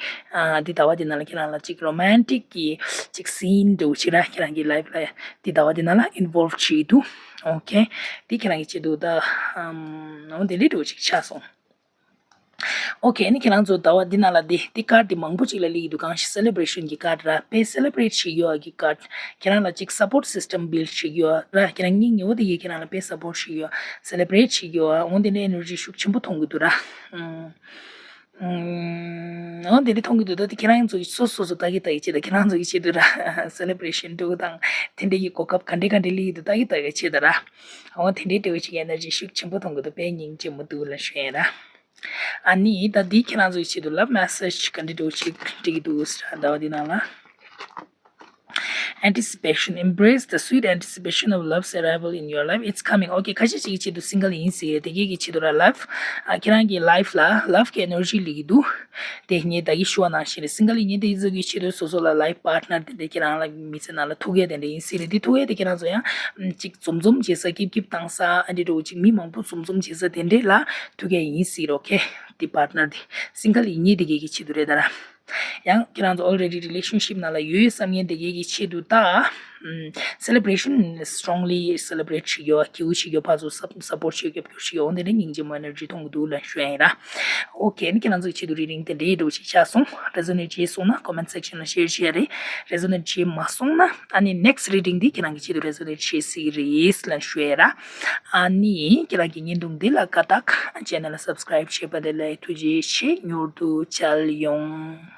འདི་ཟླ་བ་འདི་ནང་ལ་ཁྱེད་རང་ལ་གཅིག་romantic་གི་གཅིག་scene་འདྲ་བོ་ཞིག་ར་ཁྱེད་རང་གི་life་ལ་འདི་ཟླ་བ་འདི་ནང་ལ་involve་བྱེད་འདུག okay། འདི་ཁྱེད་རང་གི་ཆེད་དུ་ད་འོ་འདི་འདྲ་འདྲ་བོ་ཞིག་ཆགས་སོང་། okay། ཨ་ནི་ཁྱེད་རང་ཚོ་ཟླ་བ་འདི་ནང་ལ་འདི་འདི་card་འདི་མང་པོ་ཅིག་ལ་སླེབས་ཀྱི་འདུག་གང་ཞིག་celebration་གི་card་ར་དཔེ་celebrate་བྱེད་ཡོད་གི་card། ཁྱེད་རང་ལ་ཅིག་support system build་བྱེད་ཡོད་ར། ཁྱེད་རང་སྙིང་ཉེ་བོ་དེ་གིས་ཁྱེད་རང་ལ་དཔེ་support་བྱེད་ཡོད། celebrate་བྱེད་ཡོད། འོ་འདི་འདྲའི་energy་ཤུགས་ཆེན་པོ་མཐོང་གི་འདུག་ར། ཨུམ། ཨུམ། འོ་འདི་འདྲ་མཐོང་གི་འདུག་ད་དེ་ཁྱེད་རང་ཚོ་སོ་སོ་སོ་ལྟ་གི་ལྟ་གི་བྱེད་ད་ཁྱེད་རང་ཚོ་གི་ཆེད་དུ་ར་celebration་འདྲ་བོ་དང་དེ་འདྲའི་གི་གོ་སྐབས་ག་འདྲ་ག་འདྲ་སླེབས་ཀྱི་འདུག་ལྟ་གི་ལྟ་གི་བྱེད་ད་ར། འོ་དེ་འདྲའི་འདྲ་བོ་ཞིག་energy་ཤུགས་ཆེན་པོ་མཐོང་གི་འདུག་དཔེ་སྙིང་རྗེ་མོ་འདུག་ལ་ཞུ་ཡ་ར། ཨ་ནི་ད་འདི་ཁྱེད་རང་ཚོའི་ཆེད་དུ་love message་ག་འདྲ་འདྲ་བོ་ཞིག་འབྲི་གི་འདུག་ཟེར་ད་འདི་ནང་ལ། Anticipation, embrace the sweet anticipation of love's arrival in your life. It's coming. Okay། ཁ་ཤས་ཅིག་གི་ཆེད་དུ་single་ཡིན་ཟེར་དེ་གའི་གི་ཆེད་དུ་ར་love་ཨ་ཁྱེད་རང་གི་life་ལ་love་གི་energy་སླེབས་ཀྱི་འདུག་དེ་ངས་ད་གི་ཞུ་བ་ནང་བཞིན་རེད། single་ཡིན་ཉིན་དེ་ཡི་ཚོ་གི་ཆེད་དུ་སོ་སོ་ལ་life partner་དེ་འདྲ་ཁྱེད་རང་ལ་མི་ཚེ་ནང་ལ་ཐུག་ཡས་དེ་འདྲ་ཡིན་ཟེར་རེད། དེ་ཐུག་ཡས་དེ་ཁྱེད་རང་ཚོ་ཡང་ཅིག་འཛོམས་འཛོམས་བྱེད་ས་སྐྱིབ་སྐྱིབ་བཏང་ས་ཨ་འདྲ་འདྲ་བོ་ཅིག་མི་མང་པོ་འཛོམས་འཛོམས་བྱེད་ས་དེ་འདྲ་ལ་ཐུག་ཡས་ཡིན་ཟེར་རོ། okay། དེ་partner་དེ་single་ཡིན་ཉིན་དེ་གའི་གི་ཆེད་དུ་རེད་ད་ར། ཡང་ཁྱེད་རང་ཚོ་already relationship་ནང་ལ་ཡོད་བསམ་མཁན་དེ་གའི་གི་ཆེད་དུ་ད། Celebration strongly celebrate བྱེད་ཡོད། སྐྱིད་པོ་བྱེད་ཡོད། ཕར་ཚུར་support བྱེད་ཡོད། སྐྱོབ་སྐྱོབ་བྱེད་ཡོད། འོ་འདི་ནི་སྙིང་རྗེ་མོ་energy གཏོང་གི་འདུག་ལབ་ཞུ་ཡ་ཡིན་ར། Okay, ཨ་ནི་ཁྱེད་རང་ཚོའི་ཆེད་དུ་reading དེ་འདྲའི་འདྲ་བོ་ཞིག་ཆགས་སོང་། Resonate བྱས་སོང་ན་comment section ལ་share བྱེད་ཡ་རེད། Resonate བྱས་མ་སོང་ན་ཨ་ནི་next reading འདི་ཁྱེད་རང་གི་ཆེད་དུ་resonate བྱེད་སྲིད་རེད་ལབ་ཞུ་ཡ་ར། ཨ་ནི་ཁྱེད་རང་གི་བརྙན་ཐུང་འདི་ལ་དགའ་རྟགས། channel ལ་subscribe བྱས་པ་དེ་ལ་ཐུགས་རྗེ་ཆེ། མྱུར་དུ་མཇལ་ཡོང་།